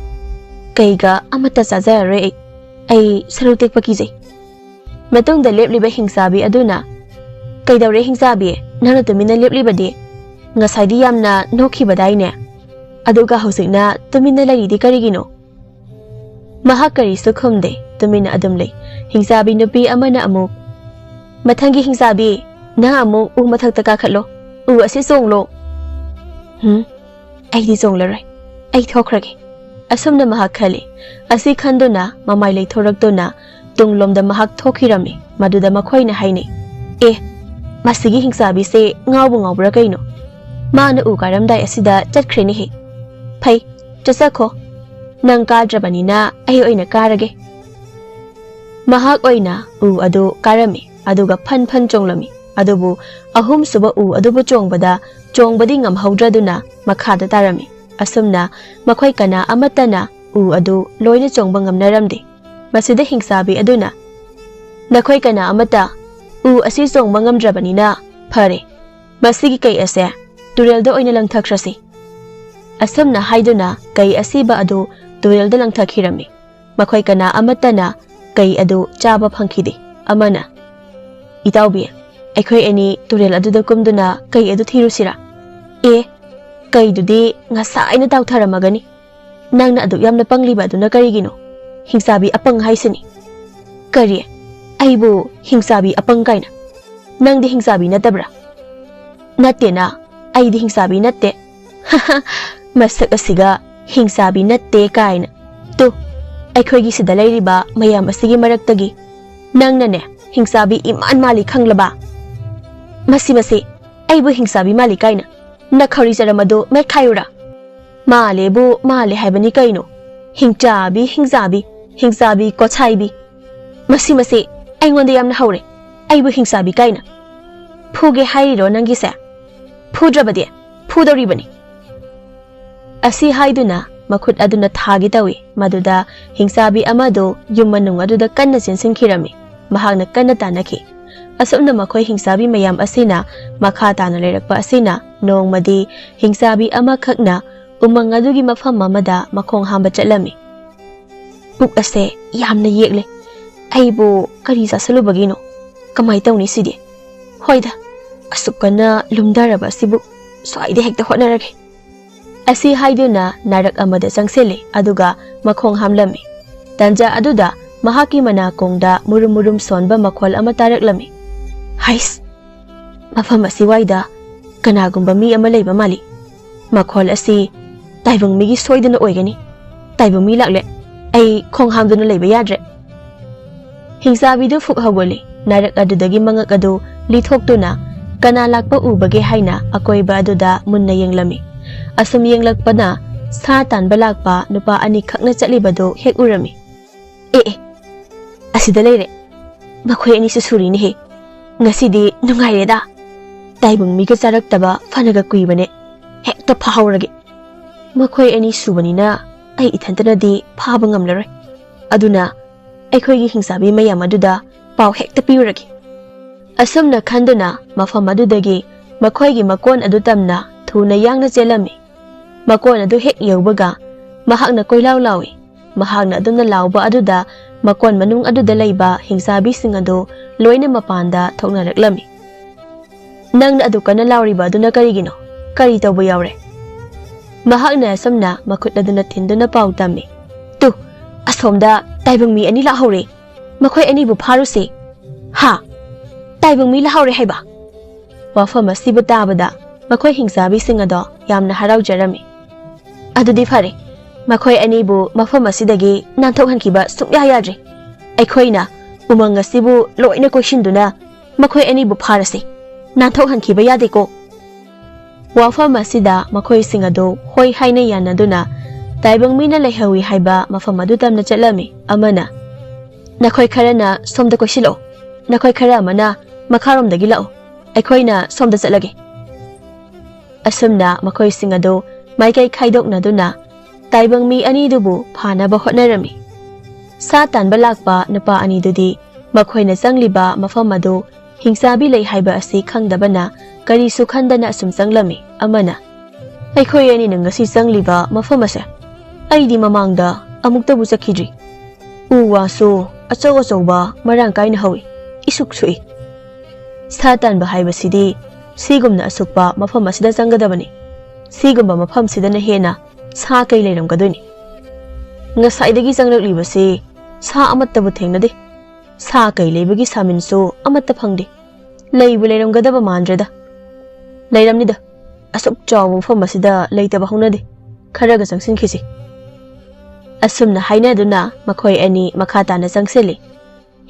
ꯀꯩꯒ ꯑꯃꯠꯇ ꯆꯥꯖꯔꯔꯣꯏ ꯑꯩ꯫ ꯑꯩ ꯁꯔꯨ ꯇꯦꯛꯄ ꯀꯤꯖꯩ꯫" ꯃꯇꯨꯡꯗ ꯂꯦꯞꯂꯤꯕ ꯍꯤꯡꯆꯥꯕꯤ ꯑꯗꯨꯅ, "ꯀꯩꯗꯧꯔꯦ ꯍꯤꯡꯆꯥꯕꯤ? ꯅꯪꯅ ꯇꯨꯃꯤꯟꯅ ꯂꯦꯞꯂꯤꯕꯗꯤ? ꯉꯁꯥꯏꯗꯤ ꯌꯥꯝꯅ ꯅꯣꯛꯈꯤꯕꯗꯥꯏꯅꯦ? ꯑꯗꯨꯒ ꯍꯧꯖꯤꯛꯅ ꯇꯨꯃꯤꯟꯅ ꯂꯩꯔꯤꯗꯤ ꯀꯔꯤꯒꯤꯅꯣ?" ꯃꯍꯥꯛ ꯀꯔꯤꯁꯨ ꯈꯨꯝꯗꯦ, ꯇꯨꯃꯤꯟꯅ ꯑꯗꯨꯝ ꯂꯩ꯫ ꯍꯤꯡꯆꯥꯕꯤ ꯅꯨꯄꯤ ꯑꯃꯅ ꯑꯃꯨꯛ, "ꯃꯊꯪꯒꯤ ꯍꯤꯡꯆꯥꯕꯤ, ꯅꯪ ꯑꯃꯨꯛ ꯎ ꯃꯊꯛꯇ ꯀꯥꯈꯠꯂꯣ꯫ ꯎ ꯑꯁꯤ ꯆꯣꯡꯂꯣ꯫" "ꯍꯨꯝ, ꯑꯩꯗꯤ ꯆꯣꯡꯂꯔꯣꯏ꯫ ꯑꯩ ꯊꯣꯛꯈ꯭ꯔꯒꯦ꯫" ꯑꯁꯨꯝꯅ ꯃꯍꯥꯛ ꯈꯜꯂꯤ꯫ ꯑꯁꯤ ꯈꯟꯗꯨꯅ ꯃꯃꯥꯏ ꯂꯩꯊꯣꯔꯛꯇꯨꯅ ꯇꯨꯡꯂꯣꯝꯗ ꯃꯍꯥꯛ ꯊꯣꯛꯈꯤꯔꯝꯃꯤ꯫ ꯃꯗꯨꯗ ꯃꯈꯣꯏꯅ ꯍꯥꯏꯅꯩ, "ꯑꯦ, ꯃꯁꯤꯒꯤ ꯍꯤꯡꯆꯥꯕꯤꯁꯦ ꯉꯥꯎꯕꯨ ꯉꯥꯎꯕ꯭ꯔꯥ ꯀꯩꯅꯣ? ꯃꯥꯅ ꯎ ꯀꯥꯔꯝꯗꯥꯏ ꯑꯁꯤꯗ ꯆꯠꯈ꯭ꯔꯦꯅꯦꯍꯦ꯫ ꯐꯩ, ꯆꯠꯆꯈꯣ꯫ ꯅꯪ ꯀꯥꯗ꯭ꯔꯕꯅꯤꯅ ꯑꯩ ꯑꯣꯏꯅ ꯀꯥꯔꯒꯦ꯫" ꯃꯍꯥꯛ ꯑꯣꯏꯅ ꯎ ꯑꯗꯨ ꯀꯥꯔꯝꯃꯤ, ꯑꯗꯨꯒ ꯐꯟ ꯐꯟ ꯆꯣꯡꯂꯝꯃꯤ꯫ ꯑꯗꯨꯕꯨ ꯑꯍꯨꯝꯁꯨꯕ ꯎ ꯑꯗꯨꯕꯨ ꯆꯣꯡꯕꯗ ꯆꯣꯡꯕꯗꯤ ꯉꯝꯍꯧꯗ꯭ꯔꯗꯨꯅ ꯃꯈꯥꯗ ꯇꯥꯔꯝꯃꯤ꯫ ꯑꯁꯨꯝꯅ ꯃꯈꯣꯏ ꯀꯅꯥ ꯑꯃꯠꯇꯅ ꯎ ꯑꯗꯨ ꯂꯣꯏꯅ ꯆꯣꯡꯕ ꯉꯝꯅꯔꯝꯗꯦ꯫ ꯃꯁꯤꯗ ꯍꯤꯡꯆꯥꯕꯤ ꯑꯗꯨꯅ, "ꯅꯈꯣꯏ ꯀꯅꯥ ꯑꯃꯠꯇ ꯎ ꯑꯁꯤ ꯆꯣꯡꯕ ꯉꯝꯗ꯭ꯔꯕꯅꯤꯅ ꯐꯔꯦ, ꯃꯁꯤꯒꯤ ꯀꯩ ꯑꯁꯦ ꯇꯨꯔꯦꯜꯗ ꯑꯣꯏꯅ ꯂꯪꯊꯈ꯭ꯔꯁꯤ꯫" ꯑꯁꯨꯝꯅ ꯍꯥꯏꯗꯨꯅ ꯀꯩ ꯑꯁꯤꯕ ꯑꯗꯨ ꯇꯨꯔꯦꯜꯗ ꯂꯪꯊꯈꯤꯔꯝꯃꯤ꯫ ꯃꯈꯣꯏ ꯀꯅꯥ ꯑꯃꯠꯇꯅ ꯀꯩ ꯑꯗꯨ ꯆꯥꯕ ꯐꯪꯈꯤꯗꯦ꯫ ꯑꯃꯅ, "ꯏꯇꯥꯎꯕꯤ, ꯑꯩꯈꯣꯏ ꯑꯅꯤ ꯇꯨꯔꯦꯜ ꯑꯗꯨꯗ ꯀꯨꯝꯗꯨꯅ ꯀꯩ ꯑꯗꯨ ꯊꯤꯔꯨꯁꯤꯔꯥ?" "ꯑꯦ, ꯀꯩꯗꯨꯗꯤ ꯉꯁꯥꯏꯅ ꯇꯥꯎꯊꯔꯝꯃꯒꯅꯤ꯫ ꯅꯪꯅ ꯑꯗꯨꯛ ꯌꯥꯝꯅ ꯄꯪꯂꯤꯕ ꯑꯗꯨꯅ ꯀꯔꯤꯒꯤꯅꯣ? ꯍꯤꯡꯆꯥꯕꯤ ꯑꯄꯪ ꯍꯥꯏꯁꯤꯅꯤ꯫" "ꯀꯔꯤ? ꯑꯩꯕꯨ ꯍꯤꯡꯆꯥꯕꯤ ꯑꯄꯪ ꯀꯥꯏꯅ? ꯅꯪꯗꯤ ꯍꯤꯡꯆꯥꯕꯤ ꯅꯠꯇꯕ꯭ꯔꯥ?" "ꯅꯠꯇꯦꯅ, ꯑꯩꯗꯤ ꯍꯤꯡꯆꯥꯕꯤ ꯅꯠꯇꯦ꯫" ꯃꯁꯛ ꯑꯁꯤꯒ ꯍꯤꯡꯆꯥꯕꯤ ꯅꯠꯇꯦ ꯀꯥꯏꯅ꯫ ꯇꯨ, ꯑꯩꯈꯣꯏꯒꯤ ꯁꯤꯗ ꯂꯩꯔꯤꯕ ꯃꯌꯥꯝ ꯑꯁꯤꯒꯤ ꯃꯔꯛꯇꯒꯤ ꯅꯪꯅꯅꯦ ꯍꯤꯡꯆꯥꯕꯤ ꯏꯃꯥꯟ ꯃꯥꯜꯂꯤ ꯈꯪꯂꯕ? ꯃꯁꯤ, ꯃꯁꯤ, ꯑꯩꯕꯨ ꯍꯤꯡꯆꯥꯕꯤ ꯃꯥꯜꯂꯤ ꯀꯥꯏꯅ ꯅꯈꯧꯔꯤ ꯆꯔꯝ ꯑꯗꯨ ꯃꯦꯠꯈꯥꯏꯌꯨꯔꯥ? ꯃꯥꯜꯂꯦꯕꯨ ꯃꯥꯜꯂꯦ ꯍꯥꯏꯕꯅꯤ ꯀꯩꯅꯣ? ꯍꯤꯡꯆꯥꯕꯤ, ꯍꯤꯡꯆꯥꯕꯤ, ꯍꯤꯡꯆꯥꯕꯤ ꯀꯣꯠꯁꯥꯏꯕꯤ꯫ ꯃꯁꯤ, ꯃꯁꯤ, ꯑꯩꯉꯣꯟꯗ ꯌꯥꯝꯅ ꯍꯧꯔꯦ꯫ ꯑꯩꯕꯨ ꯍꯤꯡꯆꯥꯕꯤ ꯀꯥꯏꯅ꯫ ꯐꯨꯒꯦ ꯍꯥꯏꯔꯤꯔꯣ ꯅꯪꯒꯤꯁꯦ? ꯐꯨꯗ꯭ꯔꯕꯗꯤ ꯐꯨꯗꯧꯔꯤꯕꯅꯤ꯫ ꯑꯁꯤ ꯍꯥꯏꯗꯨꯅ ꯃꯈꯨꯠ ꯑꯗꯨꯅ ꯊꯥꯒꯦ ꯇꯧꯏ꯫ ꯃꯗꯨꯗ ꯍꯤꯡꯆꯥꯕꯤ ꯑꯃꯗꯨ ꯌꯨꯝ ꯃꯅꯨꯡ ꯑꯗꯨꯗ ꯀꯟꯅ ꯆꯦꯟꯁꯤꯟꯈꯤꯔꯝꯃꯤ꯫ ꯃꯍꯥꯛꯅ ꯀꯟꯅ ꯇꯥꯟꯅꯈꯤ꯫ ꯑꯁꯨꯝꯅ ꯃꯈꯣꯏ ꯍꯤꯡꯆꯥꯕꯤ ꯃꯌꯥꯝ ꯑꯁꯤꯅ ꯃꯈꯥ ꯇꯥꯅ ꯂꯩꯔꯛꯄ ꯑꯁꯤꯅ ꯅꯣꯡꯃꯗꯤ ꯍꯤꯡꯆꯥꯕꯤ ꯑꯃꯈꯛꯅ ꯎꯃꯪ ꯑꯗꯨꯒꯤ ꯃꯐꯝ ꯑꯃꯗ ꯃꯈꯣꯡ ꯍꯥꯝꯕ ꯆꯠꯂꯝꯃꯤ꯫ "ꯄꯨꯛ ꯑꯁꯦ ꯌꯥꯝꯅ ꯌꯦꯛꯂꯦ꯫ ꯑꯩꯕꯨ ꯀꯔꯤ ꯆꯥꯁꯤꯜꯂꯨꯕꯒꯤꯅꯣ? ꯀꯃꯥꯏ ꯇꯧꯅꯤ ꯁꯤꯗꯤ? ꯍꯣꯏꯗ, ꯑꯁꯨꯛ ꯀꯟꯅ ꯂꯨꯝꯊꯔꯕ ꯑꯁꯤꯕꯨ ꯁ꯭ꯋꯥꯏꯗ ꯍꯦꯛꯇ ꯍꯣꯠꯅꯔꯒꯦ"꯫ ꯑꯁꯤ ꯍꯥꯏꯗꯨꯅ ꯅꯥꯔꯛ ꯑꯃꯗ ꯆꯪꯁꯤꯜꯂꯤ, ꯑꯗꯨꯒ ꯃꯈꯣꯡ ꯍꯥꯝꯂꯝꯃꯤ꯫ ꯇꯟꯖꯥ ꯑꯗꯨꯗ ꯃꯍꯥꯛꯀꯤ ꯃꯅꯥꯀꯣꯡꯗ ꯃꯨꯔꯨꯝ ꯃꯨꯔꯨꯝ ꯁꯣꯟꯕ ꯃꯈꯣꯜ ꯑꯃ ꯇꯥꯔꯛꯂꯝꯃꯤ꯫ "ꯍꯩꯁ! ꯃꯐꯝ ꯑꯁꯤꯋꯥꯏꯗ ꯀꯅꯥꯒꯨꯝꯕ ꯃꯤ ꯑꯃ ꯂꯩꯕ ꯃꯥꯜꯂꯤ꯫ ꯃꯈꯣꯜ ꯑꯁꯤ ꯇꯥꯏꯕꯪ ꯃꯤꯒꯤ ꯁꯣꯏꯗꯅ ꯑꯣꯏꯒꯅꯤ꯫ ꯇꯥꯏꯕꯪ ꯃꯤ ꯂꯥꯛꯂꯦ꯫ ꯑꯩ ꯈꯣꯡ ꯍꯥꯝꯗꯨꯅ ꯂꯩꯕ ꯌꯥꯗ꯭ꯔꯦ"꯫ ꯍꯤꯡꯆꯥꯕꯤꯗꯨ ꯐꯨꯛ ꯍꯧꯒꯠꯂꯤ꯫ ꯅꯥꯔꯛ ꯑꯗꯨꯗꯒꯤ ꯃꯉꯛ ꯑꯗꯨ ꯂꯤꯊꯣꯛꯇꯨꯅ ꯀꯅꯥ ꯂꯥꯛꯄ ꯎꯕꯒꯦ ꯍꯥꯏꯅ ꯑꯀꯣꯏꯕ ꯑꯗꯨꯗ ꯃꯨꯟꯅ ꯌꯦꯡꯂꯝꯃꯤ꯫ ꯑꯁꯨꯝ ꯌꯦꯡꯂꯛꯄꯅ ꯁꯥ ꯇꯥꯟꯕ ꯂꯥꯛꯄ ꯅꯨꯄꯥ ꯑꯅꯤꯈꯛꯅ ꯆꯠꯂꯤꯕꯗꯨ ꯍꯦꯛ ꯎꯔꯝꯃꯤ꯫ "ꯑꯦ, ꯑꯦ, ꯑꯁꯤꯗ ꯂꯩꯔꯦ꯫ ꯃꯈꯣꯏ ꯑꯅꯤꯁꯨ ꯁꯨꯔꯤꯅꯦꯍꯦ꯫ ꯉꯁꯤꯗꯤ ꯅꯨꯡꯉꯥꯏꯔꯦꯗ꯫ ꯇꯥꯏꯕꯪ ꯃꯤꯒ ꯆꯥꯔꯛꯇꯕ ꯐꯅꯒ ꯀꯨꯏꯕꯅꯦ꯫ ꯍꯦꯛꯇ ꯐꯥꯍꯧꯔꯒꯦ꯫ ꯃꯈꯣꯏ ꯑꯅꯤ ꯁꯨꯕꯅꯤꯅ ꯑꯩ ꯏꯊꯟꯇꯅꯗꯤ ꯐꯥꯕ ꯉꯝꯂꯔꯣꯏ꯫ ꯑꯗꯨꯅ ꯑꯩꯈꯣꯏꯒꯤ ꯍꯤꯡꯆꯥꯕꯤ ꯃꯌꯥꯝ ꯑꯗꯨꯗ ꯄꯥꯎ ꯍꯦꯛꯇ ꯄꯤꯔꯨꯔꯒꯦ"꯫ ꯑꯁꯨꯝꯅ ꯈꯟꯗꯨꯅ ꯃꯐꯝ ꯑꯗꯨꯗꯒꯤ ꯃꯈꯣꯏꯒꯤ ꯃꯀꯣꯟ ꯑꯗꯨ ꯇꯝꯅ ꯊꯨꯅ ꯌꯥꯡꯅ ꯆꯦꯜꯂꯝꯃꯤ꯫ ꯃꯀꯣꯟ ꯑꯗꯨ ꯍꯦꯛ ꯌꯧꯕꯒ ꯃꯍꯥꯛꯅ ꯀꯣꯏꯂꯥꯎ ꯂꯥꯎꯏ꯫ ꯃꯍꯥꯛꯅ ꯑꯗꯨꯝꯅ ꯂꯥꯎꯕ ꯑꯗꯨꯗ ꯃꯀꯣꯟ ꯃꯅꯨꯡ ꯑꯗꯨꯗ ꯂꯩꯕ ꯍꯤꯡꯆꯥꯕꯤꯁꯤꯡ ꯑꯗꯨ ꯂꯣꯏꯅ ꯃꯄꯥꯟꯗ ꯊꯣꯛꯅꯔꯛꯂꯝꯃꯤ꯫ "ꯅꯪꯅ ꯑꯗꯨ ꯀꯟꯅ ꯂꯥꯎꯔꯤꯕ ꯑꯗꯨꯅ ꯀꯔꯤꯒꯤꯅꯣ? ꯀꯔꯤ ꯇꯧꯕ ꯌꯥꯎꯔꯦ?" ꯃꯍꯥꯛꯅ ꯑꯁꯨꯝꯅ ꯃꯈꯨꯠ ꯑꯗꯨꯅ ꯊꯤꯟꯗꯨꯅ ꯄꯥꯎ ꯇꯝꯃꯤ꯫ "ꯇꯨ, ꯑꯁꯣꯝꯗ ꯇꯥꯏꯕꯪ ꯃꯤ ꯑꯅꯤ ꯂꯥꯛꯍꯧꯔꯦ꯫ ꯃꯈꯣꯏ ꯑꯅꯤꯕꯨ ꯐꯥꯔꯨꯁꯤ"꯫ "ꯍꯥ? ꯇꯥꯏꯕꯪ ꯃꯤ ꯂꯥꯛꯍꯧꯔꯦ ꯍꯥꯏꯕ?" ꯋꯥꯐꯝ ꯑꯁꯤꯕꯨ ꯇꯥꯕꯗ ꯃꯈꯣꯏ ꯍꯤꯡꯆꯥꯕꯤꯁꯤꯡ ꯑꯗꯣ ꯌꯥꯝꯅ ꯍꯔꯥꯎꯖꯔꯝꯃꯤ꯫ ꯑꯗꯨꯗꯤ ꯐꯔꯦ, ꯃꯈꯣꯏ ꯑꯅꯤꯕꯨ ꯃꯐꯝ ꯑꯁꯤꯗꯒꯤ ꯅꯥꯟꯊꯣꯛꯍꯟꯈꯤꯕ ꯁꯨꯡꯌꯥ ꯌꯥꯗ꯭ꯔꯦ꯫ ꯑꯩꯈꯣꯏꯅ ꯎꯃꯪ ꯑꯁꯤꯕꯨ ꯂꯣꯏꯅ ꯀꯣꯏꯁꯤꯟꯗꯨꯅ ꯃꯈꯣꯏ ꯑꯅꯤꯕꯨ ꯐꯥꯔꯁꯤ꯫ ꯅꯥꯟꯊꯣꯛꯍꯟꯈꯤꯕ ꯌꯥꯗꯦꯀꯣ꯫ ꯋꯥꯐꯝ ꯑꯁꯤꯗ ꯃꯈꯣꯏꯁꯤꯡ ꯑꯗꯨ ꯍꯣꯏ ꯍꯥꯏꯅ ꯌꯥꯅꯗꯨꯅ ꯇꯥꯏꯕꯪ ꯃꯤꯅ ꯂꯩꯍꯧꯏ ꯍꯥꯏꯕ ꯃꯐꯝ ꯑꯗꯨ ꯇꯝꯅ ꯆꯠꯂꯝꯃꯤ꯫ ꯑꯃꯅ, "ꯅꯈꯣꯏ ꯈꯔꯅ ꯁꯣꯝꯗ ꯀꯣꯏꯁꯤꯜꯂꯛꯎ, ꯅꯈꯣꯏ ꯈꯔ ꯑꯃꯅ ꯃꯈꯥꯔꯣꯝꯗꯒꯤ ꯂꯥꯛꯎ, ꯑꯩꯈꯣꯏꯅ ꯁꯣꯝꯗ ꯆꯠꯂꯒꯦ"꯫ ꯑꯁꯨꯝꯅ ꯃꯈꯣꯏꯁꯤꯡ ꯑꯗꯨ ꯃꯥꯏꯀꯩ ꯈꯥꯏꯗꯣꯛꯅꯗꯨꯅ ꯇꯥꯏꯕꯪ ꯃꯤ ꯑꯅꯤꯗꯨꯕꯨ ꯐꯥꯅꯕ ꯍꯣꯠꯅꯔꯝꯃꯤ꯫ ꯁꯥ ꯇꯥꯟꯕ ꯂꯥꯛꯄ ꯅꯨꯄꯥ ꯑꯅꯤꯗꯨꯗꯤ ꯃꯈꯣꯏꯅ ꯆꯪꯂꯤꯕ ꯃꯐꯝ ꯑꯗꯨ ꯍꯤꯡꯆꯥꯕꯤ ꯂꯩ ꯍꯥꯏꯕ ꯑꯁꯤ ꯈꯪꯗꯕꯅ ꯀꯔꯤꯁꯨ ꯈꯟꯗꯅ ꯑꯁꯨꯝ ꯆꯪꯂꯝꯃꯤ꯫ ꯑꯃꯅ, "ꯑꯩꯈꯣꯏ ꯑꯅꯤꯅ ꯉꯁꯤ ꯆꯪꯂꯤꯕ ꯃꯐꯝ ꯑꯁꯦ ꯑꯩꯗꯤ ꯃꯃꯥꯡꯗ ꯑꯃꯨꯛꯇꯕꯨ ꯆꯠꯈꯤꯗ꯭ꯔꯤ꯫ ꯎ ꯋꯥꯁꯨ ꯑꯆꯧ ꯑꯆꯧꯕ ꯃꯔꯥꯡ ꯀꯥꯏꯅ ꯍꯧꯏ, ꯏꯁꯨꯛ ꯁꯨꯛꯏ꯫ ꯁꯥ ꯇꯥꯟꯕ ꯍꯥꯏꯕꯁꯤꯗꯤ ꯁꯤꯒꯨꯝꯅ ꯑꯁꯨꯛꯄ ꯃꯐꯝ ꯑꯁꯤꯗ ꯆꯪꯒꯗꯕꯅꯤ꯫ ꯁꯤꯒꯨꯝꯕ ꯃꯐꯝꯁꯤꯗꯅ ꯍꯦꯟꯅ ꯁꯥ ꯀꯩ ꯂꯩꯔꯝꯒꯗꯣꯏꯅꯤ꯫ ꯉꯁꯥꯏꯗꯒꯤ ꯆꯪꯂꯛꯂꯤꯕꯁꯤ ꯁꯥ ꯑꯃꯠꯇꯕꯨ ꯊꯦꯡꯅꯗꯦ꯫ ꯁꯥ ꯀꯩ ꯂꯩꯕꯒꯤ ꯁꯥꯃꯤꯟꯁꯨ ꯑꯃꯠꯇ ꯐꯪꯗꯦ꯫ ꯂꯩꯕꯨ ꯂꯩꯔꯝꯒꯗꯕ ꯃꯥꯟꯗ꯭ꯔꯦꯗ꯫ ꯂꯩꯔꯝꯅꯤꯗ, ꯑꯁꯨꯛ ꯆꯥꯎꯕ ꯃꯐꯝ ꯑꯁꯤꯗ ꯂꯩꯇꯕ ꯍꯧꯅꯗꯦ꯫ ꯈꯔꯒ ꯆꯪꯁꯤꯟꯈꯤꯁꯤ"꯫ ꯑꯁꯨꯝꯅ ꯍꯥꯏꯅꯗꯨꯅ ꯃꯈꯣꯏ ꯑꯅꯤ ꯃꯈꯥ ꯇꯥꯅ ꯆꯪꯁꯤꯜꯂꯤ꯫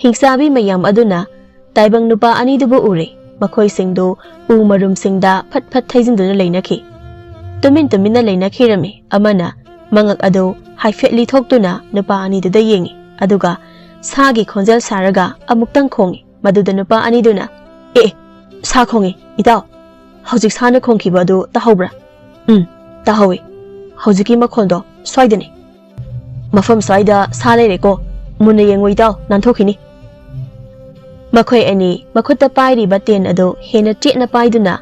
ꯍꯤꯡꯆꯥꯕꯤ ꯃꯌꯥꯝ ꯑꯗꯨꯅ ꯇꯥꯏꯕꯪ ꯅꯨꯄꯥ ꯑꯅꯤꯗꯨꯕꯨ ꯎꯔꯦ꯫ ꯃꯈꯣꯏꯁꯤꯡꯗꯨ ꯎ ꯃꯔꯨꯝꯁꯤꯡꯗ ꯐꯠ ꯐꯠ ꯊꯩꯖꯤꯟꯗꯨꯅ ꯂꯩꯅꯈꯤ꯫ ꯇꯨꯃꯤꯟ ꯇꯨꯃꯤꯟꯅ ꯂꯩꯅꯈꯤꯔꯝꯃꯤ꯫ ꯑꯃꯅ ꯃꯉꯛ ꯑꯗꯨ ꯍꯥꯏꯐꯦꯠ ꯂꯤꯊꯣꯛꯇꯨꯅ ꯅꯨꯄꯥ ꯑꯅꯤꯗꯨꯗ ꯌꯦꯡꯉꯤ, ꯑꯗꯨꯒ ꯁꯥꯒꯤ ꯈꯣꯟꯖꯦꯜ ꯁꯥꯔꯒ ꯑꯃꯨꯛꯇꯪ ꯈꯣꯡꯉꯤ꯫ ꯃꯗꯨꯗ ꯅꯨꯄꯥ ꯑꯅꯤꯗꯨꯅ, "ꯑꯦ, ꯁꯥ ꯈꯣꯡꯉꯤ, ꯏꯇꯥꯎ꯫ ꯍꯧꯖꯤꯛ ꯁꯥꯅ ꯈꯣꯡꯈꯤꯕ ꯑꯗꯨ ꯇꯥꯍꯧꯕ꯭ꯔꯥ?" "ꯎꯝ, ꯇꯥꯍꯧꯋꯤ꯫ ꯍꯧꯖꯤꯛꯀꯤ ꯃꯈꯣꯜꯗꯣ ꯁ꯭ꯋꯥꯏꯗꯅꯤ꯫ ꯃꯐꯝ ꯁ꯭ꯋꯥꯏꯗ ꯁꯥ ꯂꯩꯔꯦꯀꯣ꯫ ꯃꯨꯟꯅ ꯌꯦꯡꯉꯨ ꯏꯇꯥꯎ, ꯅꯥꯟꯊꯣꯛꯈꯤꯅꯤ"꯫ ꯃꯈꯣꯏ ꯑꯅꯤ ꯃꯈꯨꯠꯇ ꯄꯥꯏꯔꯤꯕ ꯇꯦꯟ ꯑꯗꯨ ꯍꯦꯟꯅ ꯆꯦꯠꯅ ꯄꯥꯏꯗꯨꯅ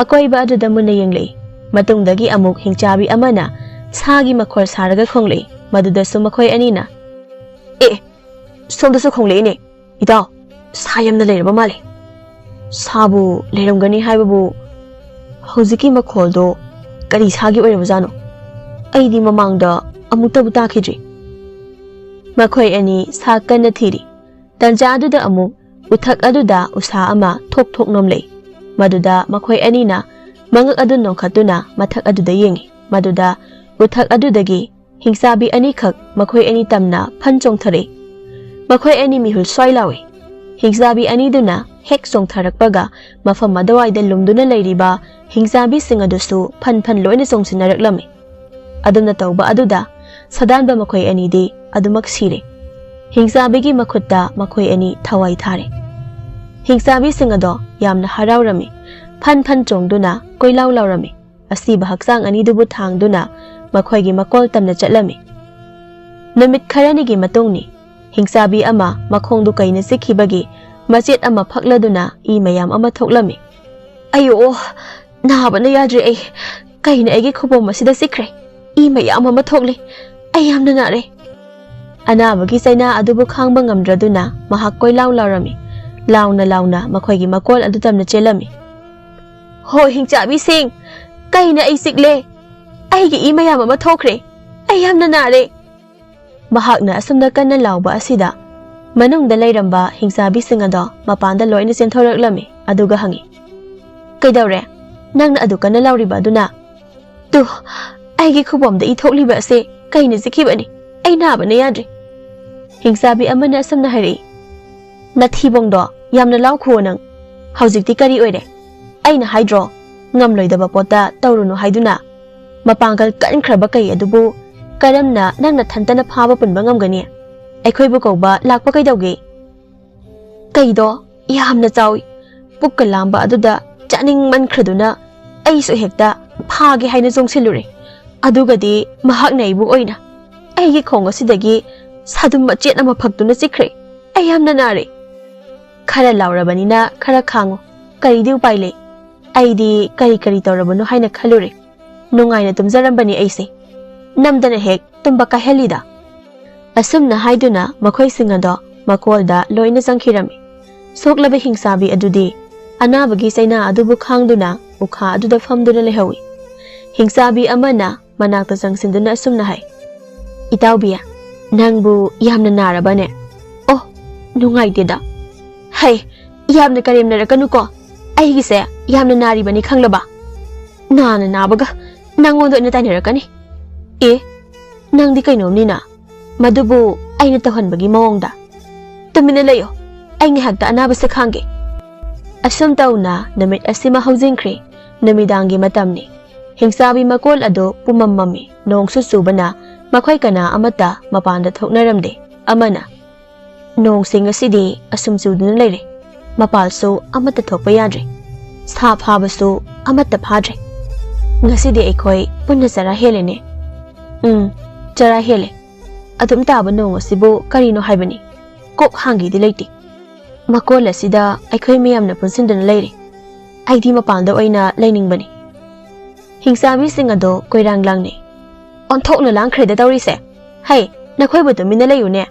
ꯑꯀꯣꯏꯕ ꯑꯗꯨꯗ ꯃꯨꯟꯅ ꯌꯦꯡꯂꯛꯏ꯫ ꯃꯇꯨꯡꯗꯒꯤ ꯑꯃꯨꯛ ꯍꯤꯡꯆꯥꯕꯤ ꯑꯃꯅ ꯁꯥꯒꯤ ꯃꯈꯣꯜ ꯁꯥꯔꯒ ꯈꯣꯡꯂꯛꯏ꯫ ꯃꯗꯨꯗꯁꯨ ꯃꯈꯣꯏ ꯑꯅꯤꯅ, "ꯑꯦ, ꯁꯣꯝꯗꯁꯨ ꯈꯣꯡꯂꯛꯏꯅꯦ꯫ ꯏꯇꯥꯎ, ꯁꯥ ꯌꯥꯝꯅ ꯂꯩꯔꯕ ꯃꯥꯜꯂꯦ꯫ ꯁꯥꯕꯨ ꯂꯩꯔꯝꯒꯅꯤ ꯍꯥꯏꯕꯕꯨ ꯍꯧꯖꯤꯛꯀꯤ ꯃꯈꯣꯜꯗꯣ ꯀꯔꯤ ꯁꯥꯒꯤ ꯑꯣꯏꯔꯕꯖꯥꯠꯅꯣ? ꯑꯩꯗꯤ ꯃꯃꯥꯡꯗ ꯑꯃꯨꯛꯇꯕꯨ ꯇꯥꯈꯤꯗ꯭ꯔꯤ"꯫ ꯃꯈꯣꯏ ꯑꯅꯤ ꯁꯥ ꯀꯟꯅ ꯊꯤꯔꯤ꯫ ꯇꯟꯖꯥ ꯑꯗꯨꯗ ꯑꯃꯨꯛ ꯎꯊꯛ ꯑꯗꯨꯗ ꯎꯁꯥ ꯑꯃ ꯊꯣꯛ ꯊꯣꯛ ꯅꯣꯝꯂꯛꯏ꯫ ꯃꯗꯨꯗ ꯃꯈꯣꯏ ꯑꯅꯤꯅ ꯃꯉꯛ ꯑꯗꯨ ꯅꯣꯡꯈꯠꯇꯨꯅ ꯃꯊꯛ ꯑꯗꯨꯗ ꯌꯦꯡꯉꯤ꯫ ꯃꯗꯨꯗ ꯎꯊꯛ ꯑꯗꯨꯗꯒꯤ ꯍꯤꯡꯆꯥꯕꯤ ꯑꯅꯤꯈꯛ ꯃꯈꯣꯏ ꯑꯅꯤ ꯇꯝꯅ ꯐꯟ ꯆꯣꯡꯊꯔꯛꯏ꯫ ꯃꯈꯣꯏ ꯑꯅꯤ ꯃꯤꯍꯨꯜ ꯁ꯭ꯋꯥꯏ ꯂꯥꯎꯏ꯫ ꯍꯤꯡꯆꯥꯕꯤ ꯑꯅꯤꯗꯨꯅ ꯍꯦꯛ ꯆꯣꯡꯊꯔꯛꯄꯒ ꯃꯐꯝ ꯑꯗꯨꯋꯥꯏꯗ ꯂꯨꯝꯗꯨꯅ ꯂꯩꯔꯤꯕ ꯍꯤꯡꯆꯥꯕꯤꯁꯤꯡ ꯑꯗꯨꯁꯨ ꯐꯟ ꯐꯟ ꯂꯣꯏꯅ ꯆꯣꯡꯁꯤꯟꯅꯔꯛꯂꯝꯃꯤ꯫ ꯑꯗꯨꯝꯅ ꯇꯧꯕ ꯑꯗꯨꯗ ꯁꯗꯥꯟꯕ ꯃꯈꯣꯏ ꯑꯅꯤꯗꯤ ꯑꯗꯨꯃꯛ ꯁꯤꯔꯦ꯫ ꯍꯤꯡꯆꯥꯕꯤꯒꯤ ꯃꯈꯨꯠꯇ ꯃꯈꯣꯏ ꯑꯅꯤ ꯊꯋꯥꯏ ꯊꯥꯔꯦ꯫ ꯍꯤꯡꯆꯥꯕꯤꯁꯤꯡ ꯑꯗꯣ ꯌꯥꯝꯅ ꯍꯔꯥꯎꯔꯝꯃꯤ꯫ ꯐꯟ ꯐꯟ ꯆꯣꯡꯗꯨꯅ ꯀꯣꯏꯂꯥꯎ ꯂꯥꯎꯔꯝꯃꯤ꯫ ꯑꯁꯤꯕ ꯍꯛꯆꯥꯡ ꯑꯅꯤꯗꯨꯕꯨ ꯊꯥꯡꯗꯨꯅ ꯃꯈꯣꯏꯒꯤ ꯃꯀꯣꯜ ꯇꯝꯅ ꯆꯠꯂꯝꯃꯤ꯫ ꯅꯨꯃꯤꯠ ꯈꯔꯅꯤꯒꯤ ꯃꯇꯨꯡꯅꯤ꯫ ꯍꯤꯡꯆꯥꯕꯤ ꯑꯃ ꯃꯈꯣꯡꯗꯨ ꯀꯩꯅ ꯆꯤꯛꯈꯤꯕꯒꯤ ꯃꯆꯦꯠ ꯑꯃ ꯐꯛꯂꯗꯨꯅ ꯏ ꯃꯌꯥꯝ ꯑꯃ ꯊꯣꯛꯂꯝꯃꯤ꯫ "ꯑꯌꯣ, ꯅꯥꯕꯅ ꯌꯥꯗ꯭ꯔꯦ ꯑꯩ꯫ ꯀꯩꯅ ꯑꯩꯒꯤ ꯈꯨꯕꯣꯝ ꯑꯁꯤꯗ ꯆꯤꯛꯈ꯭ꯔꯦ꯫ ꯏ ꯃꯌꯥꯝ ꯑꯃ ꯊꯣꯛꯂꯦ꯫ ꯑꯩ ꯌꯥꯝꯅ ꯅꯥꯔꯦ꯫" ꯑꯅꯥꯕꯒꯤ ꯆꯩꯅꯥ ꯑꯗꯨꯕꯨ ꯈꯥꯡꯕ ꯉꯝꯗ꯭ꯔꯗꯨꯅ ꯃꯍꯥꯛ ꯀꯣꯏꯂꯥꯎ ꯂꯥꯎꯔꯝꯃꯤ꯫ ꯂꯥꯎꯅ ꯂꯥꯎꯅ ꯃꯈꯣꯏꯒꯤ ꯃꯀꯣꯜ ꯑꯗꯨ ꯇꯝꯅ ꯆꯦꯜꯂꯝꯃꯤ꯫ "ꯍꯣ, ꯍꯤꯡꯆꯥꯕꯤꯁꯤꯡ, ꯀꯩꯅ ꯑꯩ ꯆꯤꯛꯂꯦ꯫ ꯑꯩꯒꯤ ꯏ ꯃꯌꯥꯝ ꯑꯃ ꯊꯣꯛꯈ꯭ꯔꯦ꯫ ꯑꯩ ꯌꯥꯝꯅ ꯅꯥꯔꯦ꯫" ꯃꯍꯥꯛꯅ ꯑꯁꯨꯝꯅ ꯀꯟꯅ ꯂꯥꯎꯕ ꯑꯁꯤꯗ ꯃꯅꯨꯡꯗ ꯂꯩꯔꯝꯕ ꯍꯤꯡꯆꯥꯕꯤꯁꯤꯡ ꯑꯗꯣ ꯃꯄꯥꯟꯗ ꯂꯣꯏꯅ ꯆꯦꯟꯊꯣꯔꯛꯂꯝꯃꯤ꯫ ꯑꯗꯨꯒ ꯍꯪꯉꯤ, "ꯀꯩꯗꯧꯔꯦ? ꯅꯪꯅ ꯑꯗꯨ ꯀꯟꯅ ꯂꯥꯎꯔꯤꯕ ꯑꯗꯨꯅ?" "ꯇꯨ, ꯑꯩꯒꯤ ꯈꯨꯕꯣꯝꯗ ꯏ ꯊꯣꯛꯂꯤꯕ ꯑꯁꯦ ꯀꯩꯅ ꯆꯤꯛꯈꯤꯕꯅꯤ꯫ ꯑꯩ ꯅꯥꯕꯅ ꯌꯥꯗ꯭ꯔꯦ꯫" ꯍꯤꯡꯆꯥꯕꯤ ꯑꯃꯅ ꯑꯁꯨꯝꯅ ꯍꯥꯏꯔꯛꯏ, "ꯅꯊꯤꯕꯣꯡꯗꯣ ꯌꯥꯝꯅ ꯂꯥꯎꯈꯨꯑꯣ ꯅꯪ꯫ ꯍꯧꯖꯤꯛꯇꯤ ꯀꯔꯤ ꯑꯣꯏꯔꯦ? ꯑꯩꯅ ꯍꯥꯏꯗ꯭ꯔꯣ, ꯉꯝꯂꯣꯏꯗꯕ ꯄꯣꯠꯇ ꯇꯧꯔꯨꯅꯨ ꯍꯥꯏꯗꯨꯅ? ꯃꯄꯥꯡꯒꯜ ꯀꯟꯈ꯭ꯔꯕ ꯀꯩ ꯑꯗꯨꯕꯨ ꯀꯔꯝꯅ ꯅꯪ ꯅꯊꯟꯇꯅ ꯐꯥꯕ ꯄꯨꯟꯕ ꯉꯝꯒꯅꯤ? ꯑꯩꯈꯣꯏꯕꯨ ꯀꯧꯕ ꯂꯥꯛꯄ ꯀꯩꯗꯧꯒꯦ?" ꯀꯩꯗꯣ ꯌꯥꯝꯅ ꯆꯥꯎꯏ꯫ ꯄꯨꯛꯀ ꯂꯥꯝꯕ ꯑꯗꯨꯗ ꯆꯥꯅꯤꯡꯃꯟꯈ꯭ꯔꯗꯨꯅ ꯑꯩꯁꯨ ꯍꯦꯛꯇ ꯐꯥꯒꯦ ꯍꯥꯏꯅ ꯆꯣꯡꯁꯤꯜꯂꯨꯔꯦ꯫ ꯑꯗꯨꯒꯗꯤ ꯃꯍꯥꯛꯅ ꯑꯩꯕꯨ ꯑꯣꯏꯅ ꯑꯩꯒꯤ ꯈꯣꯡ ꯑꯁꯤꯗꯒꯤ ꯁꯥꯗꯨꯝ ꯃꯆꯦꯠ ꯑꯃ ꯐꯛꯇꯨꯅ ꯆꯤꯛꯈ꯭ꯔꯦ꯫ ꯑꯩ ꯌꯥꯝꯅ ꯅꯥꯔꯦ꯫ ꯈꯔ ꯂꯥꯎꯔꯕꯅꯤꯅ ꯈꯔ ꯈꯥꯡꯉꯨ꯫ ꯀꯔꯤꯗꯤ ꯎꯄꯥꯏ ꯂꯩ? ꯑꯩꯗꯤ ꯀꯔꯤ ꯀꯔꯤ ꯇꯧꯔꯕꯅꯣ ꯍꯥꯏꯅ ꯈꯜꯂꯨꯔꯦ꯫ ꯅꯨꯡꯉꯥꯏꯅ ꯇꯨꯝꯖꯔꯝꯕꯅꯤ ꯑꯩꯁꯦ꯫ ꯅꯝꯗꯅ ꯍꯦꯛ ꯇꯨꯝꯕ ꯀꯥꯏꯍꯜꯂꯤꯗ꯫ ꯑꯁꯨꯝꯅ ꯍꯥꯏꯗꯨꯅ ꯃꯈꯣꯏꯁꯤꯡ ꯑꯗꯣ ꯃꯀꯣꯜꯗ ꯂꯣꯏꯅ ꯆꯪꯈꯤꯔꯝꯃꯤ꯫ ꯁꯣꯛꯂꯕ ꯍꯤꯡꯆꯥꯕꯤ ꯑꯗꯨꯗꯤ ꯑꯅꯥꯕꯒꯤ ꯆꯩꯅꯥ ꯑꯗꯨꯕꯨ ꯈꯥꯡꯗꯨꯅ ꯎꯈꯥ ꯑꯗꯨꯗ ꯐꯝꯗꯨꯅ ꯂꯩꯍꯧꯏ꯫ ꯍꯤꯡꯆꯥꯕꯤ ꯑꯃꯅ ꯃꯅꯥꯛꯇ ꯆꯪꯁꯤꯟꯗꯨꯅ ꯑꯁꯨꯝꯅ ꯍꯥꯏ, "ꯏꯇꯥꯎꯕꯤ, ꯅꯪꯕꯨ ꯌꯥꯝꯅ ꯅꯥꯔꯕꯅꯦ?" "ꯑꯣ, ꯅꯨꯡꯉꯥꯏꯇꯦꯗ꯫" "ꯍꯩ, ꯌꯥꯝꯅ ꯀꯔꯦꯝꯅꯔꯛꯀꯅꯨꯀꯣ꯫ ꯑꯩꯒꯤꯁꯦ ꯌꯥꯝꯅ ꯅꯥꯔꯤꯕꯅꯤ ꯈꯪꯂꯕ? ꯅꯥꯅ ꯅꯥꯕꯒ ꯅꯪꯉꯣꯟꯗ ꯑꯣꯏꯅ ꯇꯥꯏꯅꯔꯛꯀꯅꯤ꯫ "ꯑꯦ, ꯅꯪꯗꯤ ꯀꯩꯅꯣꯝꯅꯤꯅ, ꯃꯗꯨꯕꯨ ꯑꯩꯅ ꯇꯧꯍꯟꯕꯒꯤ ꯃꯑꯣꯡꯗ꯫ ꯇꯨꯃꯤꯟꯅ ꯂꯩꯌꯣ, ꯑꯩ ꯉꯥꯏꯍꯥꯛꯇ ꯑꯅꯥꯕꯁꯦ ꯈꯥꯡꯒꯦ꯫" ꯑꯁꯨꯝ ꯇꯧꯅ ꯅꯨꯃꯤꯠ ꯑꯁꯤꯃ ꯍꯧꯖꯤꯟꯈ꯭ꯔꯦ꯫ ꯅꯨꯃꯤꯗꯥꯡꯒꯤ ꯃꯇꯝꯅꯤ꯫ ꯍꯤꯡꯆꯥꯕꯤ ꯃꯀꯣꯜ ꯑꯗꯨ ꯄꯨꯝꯃꯝ ꯃꯝꯃꯤ꯫ ꯅꯣꯡꯁꯨ ꯆꯨꯕꯅ ꯃꯈꯣꯏ ꯀꯅꯥ ꯑꯃꯠꯇ ꯃꯄꯥꯟꯗ ꯊꯣꯛꯅꯔꯝꯗꯦ꯫ ꯑꯃꯅ, "ꯅꯣꯡꯁꯦ ꯉꯁꯤꯗꯤ ꯑꯁꯨꯝ ꯆꯨꯗꯨꯅ ꯂꯩꯔꯦ꯫ ꯃꯄꯥꯜꯁꯨ ꯑꯃꯠꯇ ꯊꯣꯛꯄ ꯌꯥꯗ꯭ꯔꯦ꯫ ꯁꯥ ꯐꯥꯕꯁꯨ ꯑꯃꯠꯇ ꯐꯥꯗ꯭ꯔꯦ꯫ ꯉꯁꯤꯗꯤ ꯑꯩꯈꯣꯏ ꯄꯨꯟꯅ ꯆꯔꯥ ꯍꯦꯜꯂꯦꯅꯦ꯫ ꯎꯝ, ꯆꯔꯥ ꯍꯦꯜꯂꯦ꯫ ꯑꯗꯨꯝ ꯇꯥꯕ ꯅꯣꯡ ꯑꯁꯤꯕꯨ ꯀꯔꯤꯅꯣ ꯍꯥꯏꯕꯅꯤ? ꯀꯣꯛ ꯍꯥꯡꯒꯦꯗꯤ ꯂꯩꯇꯦ꯫ ꯃꯀꯣꯜ ꯑꯁꯤꯗ ꯑꯩꯈꯣꯏ ꯃꯌꯥꯝꯅ ꯄꯨꯟꯁꯤꯟꯗꯨꯅ ꯂꯩꯔꯦ꯫ ꯑꯩꯗꯤ ꯃꯄꯥꯟꯗ ꯑꯣꯏꯅ ꯂꯩꯅꯤꯡꯕꯅꯤ꯫" ꯍꯤꯡꯆꯥꯕꯤꯁꯤꯡ ꯑꯗꯣ ꯀꯣꯏꯔꯥꯡ ꯂꯥꯡꯅꯩ꯫ "ꯑꯣꯟꯊꯣꯛꯅ ꯂꯥꯡꯈ꯭ꯔꯦꯗ ꯇꯧꯔꯤꯁꯦ꯫ ꯍꯩ, ꯅꯈꯣꯏꯕꯨ ꯇꯨꯃꯤꯟꯅ ꯂꯩꯌꯨꯅꯦ꯫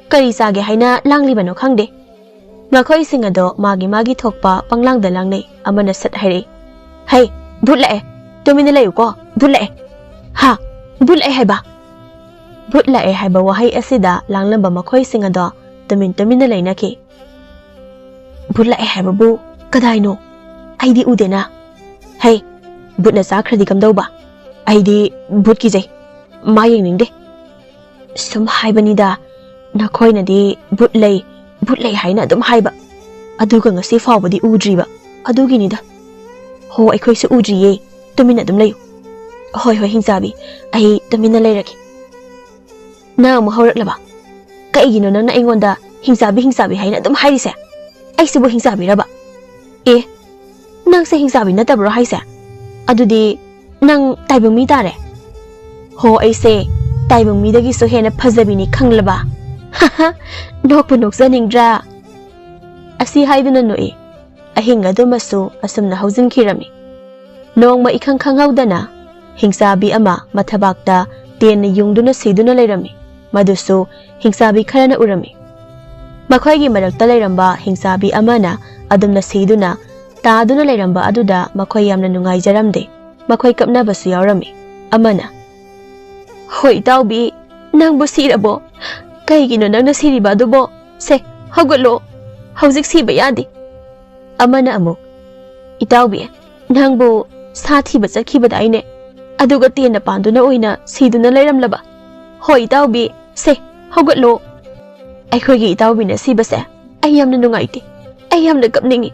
ꯀꯔꯤ ꯆꯥꯒꯦ ꯍꯥꯏꯅ ꯂꯥꯡꯂꯤꯕꯅꯣ ꯈꯪꯗꯦ꯫" ꯃꯈꯣꯏꯁꯤꯡ ꯑꯗꯣ ꯃꯥꯒꯤ ꯃꯥꯒꯤ ꯊꯣꯛꯄ ꯄꯪꯂꯥꯡꯗ ꯂꯥꯡꯅꯩ꯫ ꯑꯃꯅ ꯁꯠ ꯍꯥꯏꯔꯛꯏ, "ꯍꯩ, ꯚꯨꯠ ꯂꯥꯛꯑꯦ꯫ ꯇꯨꯃꯤꯟꯅ ꯂꯩꯌꯨꯀꯣ, ꯚꯨꯠ ꯂꯥꯛꯑꯦ꯫" "ꯍꯥ? ꯚꯨꯠ ꯂꯥꯛꯑꯦ ꯍꯥꯏꯕ?" ꯚꯨꯠ ꯂꯥꯛꯑꯦ ꯍꯥꯏꯕ ꯋꯥꯍꯩ ꯑꯁꯤꯗ ꯂꯥꯡꯂꯝꯕ ꯃꯈꯣꯏꯁꯤꯡ ꯑꯗꯣ ꯇꯨꯃꯤꯟ ꯇꯨꯃꯤꯟꯅ ꯂꯩꯅꯈꯤ꯫ "ꯚꯨꯠ ꯂꯥꯛꯑꯦ ꯍꯥꯏꯕꯕꯨ ꯀꯗꯥꯏꯅꯣ? ꯑꯩꯗꯤ ꯎꯗꯦꯅ꯫" "ꯍꯩ, ꯚꯨꯠꯅ ꯆꯥꯈ꯭ꯔꯗꯤ ꯀꯝꯗꯧꯕ? ꯑꯩꯗꯤ ꯚꯨꯠ ꯀꯤꯖꯩ꯫ ꯃꯥ ꯌꯦꯡꯅꯤꯡꯗꯦ꯫ ꯁꯨꯝ ꯍꯥꯏꯕꯅꯤꯗ, ꯅꯈꯣꯏꯅꯗꯤ ꯚꯨꯠ ꯂꯩ, ꯚꯨꯠ ꯂꯩ ꯍꯥꯏꯅ ꯑꯗꯨꯝ ꯍꯥꯏꯕ, ꯑꯗꯨꯒ ꯉꯁꯤ ꯐꯥꯎꯕꯗꯤ ꯎꯗ꯭ꯔꯤꯕ, ꯑꯗꯨꯒꯤꯅꯤꯗ꯫" "ꯍꯣ, ꯑꯩꯈꯣꯏꯁꯨ ꯎꯗ꯭ꯔꯤꯌꯦ꯫ ꯇꯨꯃꯤꯟꯅ ꯑꯗꯨꯝ ꯂꯩꯌꯨ꯫" "ꯍꯣꯏ, ꯍꯣꯏ, ꯍꯤꯡꯆꯥꯕꯤ, ꯑꯩ ꯇꯨꯃꯤꯟꯅ ꯂꯩꯔꯒꯦ꯫" "ꯅꯪ ꯑꯃꯨꯛ ꯍꯧꯔꯛꯂꯕ? ꯀꯩꯒꯤꯅꯣ ꯅꯪꯅ ꯑꯩꯉꯣꯟꯗ ꯍꯤꯡꯆꯥꯕꯤ, ꯍꯤꯡꯆꯥꯕꯤ ꯍꯥꯏꯅ ꯑꯗꯨꯝ ꯍꯥꯏꯔꯤꯁꯦ? ꯑꯩꯁꯤꯕꯨ ꯍꯤꯡꯆꯥꯕꯤꯔꯕ?" "ꯑꯦ, ꯅꯪꯁꯦ ꯍꯤꯡꯆꯥꯕꯤ ꯅꯠꯇꯕ꯭ꯔꯣ ꯍꯥꯏꯁꯦ? ꯑꯗꯨꯗꯤ ꯅꯪ ꯇꯥꯏꯕꯪ ꯃꯤ ꯇꯥꯔꯦ꯫" "ꯍꯣ, ꯑꯩꯁꯦ ꯇꯥꯏꯕꯪ ꯃꯤꯗꯒꯤꯁꯨ ꯍꯦꯟꯅ ꯐꯖꯕꯤꯅꯤ, ꯈꯪꯂꯕ?" ꯅꯣꯛꯄꯨ ꯅꯣꯛꯆꯅꯤꯡꯗ꯭ꯔꯥ? ꯑꯁꯤ ꯍꯥꯏꯗꯨꯅ ꯅꯣꯛꯏ꯫ ꯑꯍꯤꯡ ꯑꯗꯨꯃꯁꯨ ꯑꯁꯨꯝꯅ ꯍꯧꯖꯤꯟꯈꯤꯔꯝꯃꯤ꯫ ꯅꯣꯡꯃ ꯏꯈꯪ ꯈꯪꯍꯧꯗꯅ ꯍꯤꯡꯆꯥꯕꯤ ꯑꯃ ꯃꯊꯕꯥꯛꯇ ꯇꯦꯟꯅ ꯌꯨꯡꯗꯨꯅ ꯁꯤꯗꯨꯅ ꯂꯩꯔꯝꯃꯤ꯫ ꯃꯗꯨꯁꯨ ꯍꯤꯡꯆꯥꯕꯤ ꯈꯔꯅ ꯎꯔꯝꯃꯤ꯫ ꯃꯈꯣꯏꯒꯤ ꯃꯔꯛꯇ ꯂꯩꯔꯝꯕ ꯍꯤꯡꯆꯥꯕꯤ ꯑꯃꯅ ꯑꯗꯨꯝꯅ ꯁꯤꯗꯨꯅ ꯇꯥꯗꯨꯅ ꯂꯩꯔꯝꯕ ꯑꯗꯨꯗ ꯃꯈꯣꯏ ꯌꯥꯝꯅ ꯅꯨꯡꯉꯥꯏꯖꯔꯝꯗꯦ꯫ ꯃꯈꯣꯏ ꯀꯞꯅꯕꯁꯨ ꯌꯥꯎꯔꯝꯃꯤ꯫ ꯑꯃꯅ, "ꯍꯣꯏ, ꯏꯇꯥꯎꯕꯤ, ꯅꯪꯕꯨ ꯁꯤꯔꯕꯣ? ꯀꯩꯒꯤꯅꯣ ꯅꯪꯅ ꯁꯤꯔꯤꯕ ꯑꯗꯨꯕꯣ? ꯁꯦ, ꯍꯧꯒꯠꯂꯣ꯫ ꯍꯧꯖꯤꯛ ꯁꯤꯕ ꯌꯥꯗꯦ꯫" ꯑꯃꯅ ꯑꯃꯨꯛ, "ꯏꯇꯥꯎꯕꯤ, ꯅꯪꯕꯨ ꯁꯥ ꯊꯤꯕ ꯆꯠꯈꯤꯕꯗꯥꯏꯅꯦ? ꯑꯗꯨꯒ ꯇꯦꯟꯅ ꯄꯥꯟꯗꯨꯅ ꯑꯣꯏꯅ ꯁꯤꯗꯨꯅ ꯂꯩꯔꯝꯂꯕ꯫ ꯍꯣꯏ ꯏꯇꯥꯎꯕꯤ, ꯁꯦ, ꯍꯧꯒꯠꯂꯣ꯫ ꯑꯩꯈꯣꯏꯒꯤ ꯏꯇꯥꯎꯕꯤꯅ ꯁꯤꯕꯁꯦ ꯑꯩ ꯌꯥꯝꯅ ꯅꯨꯡꯉꯥꯏꯇꯦ꯫ ꯑꯩ ꯌꯥꯝꯅ ꯀꯞꯅꯤꯡꯏ꯫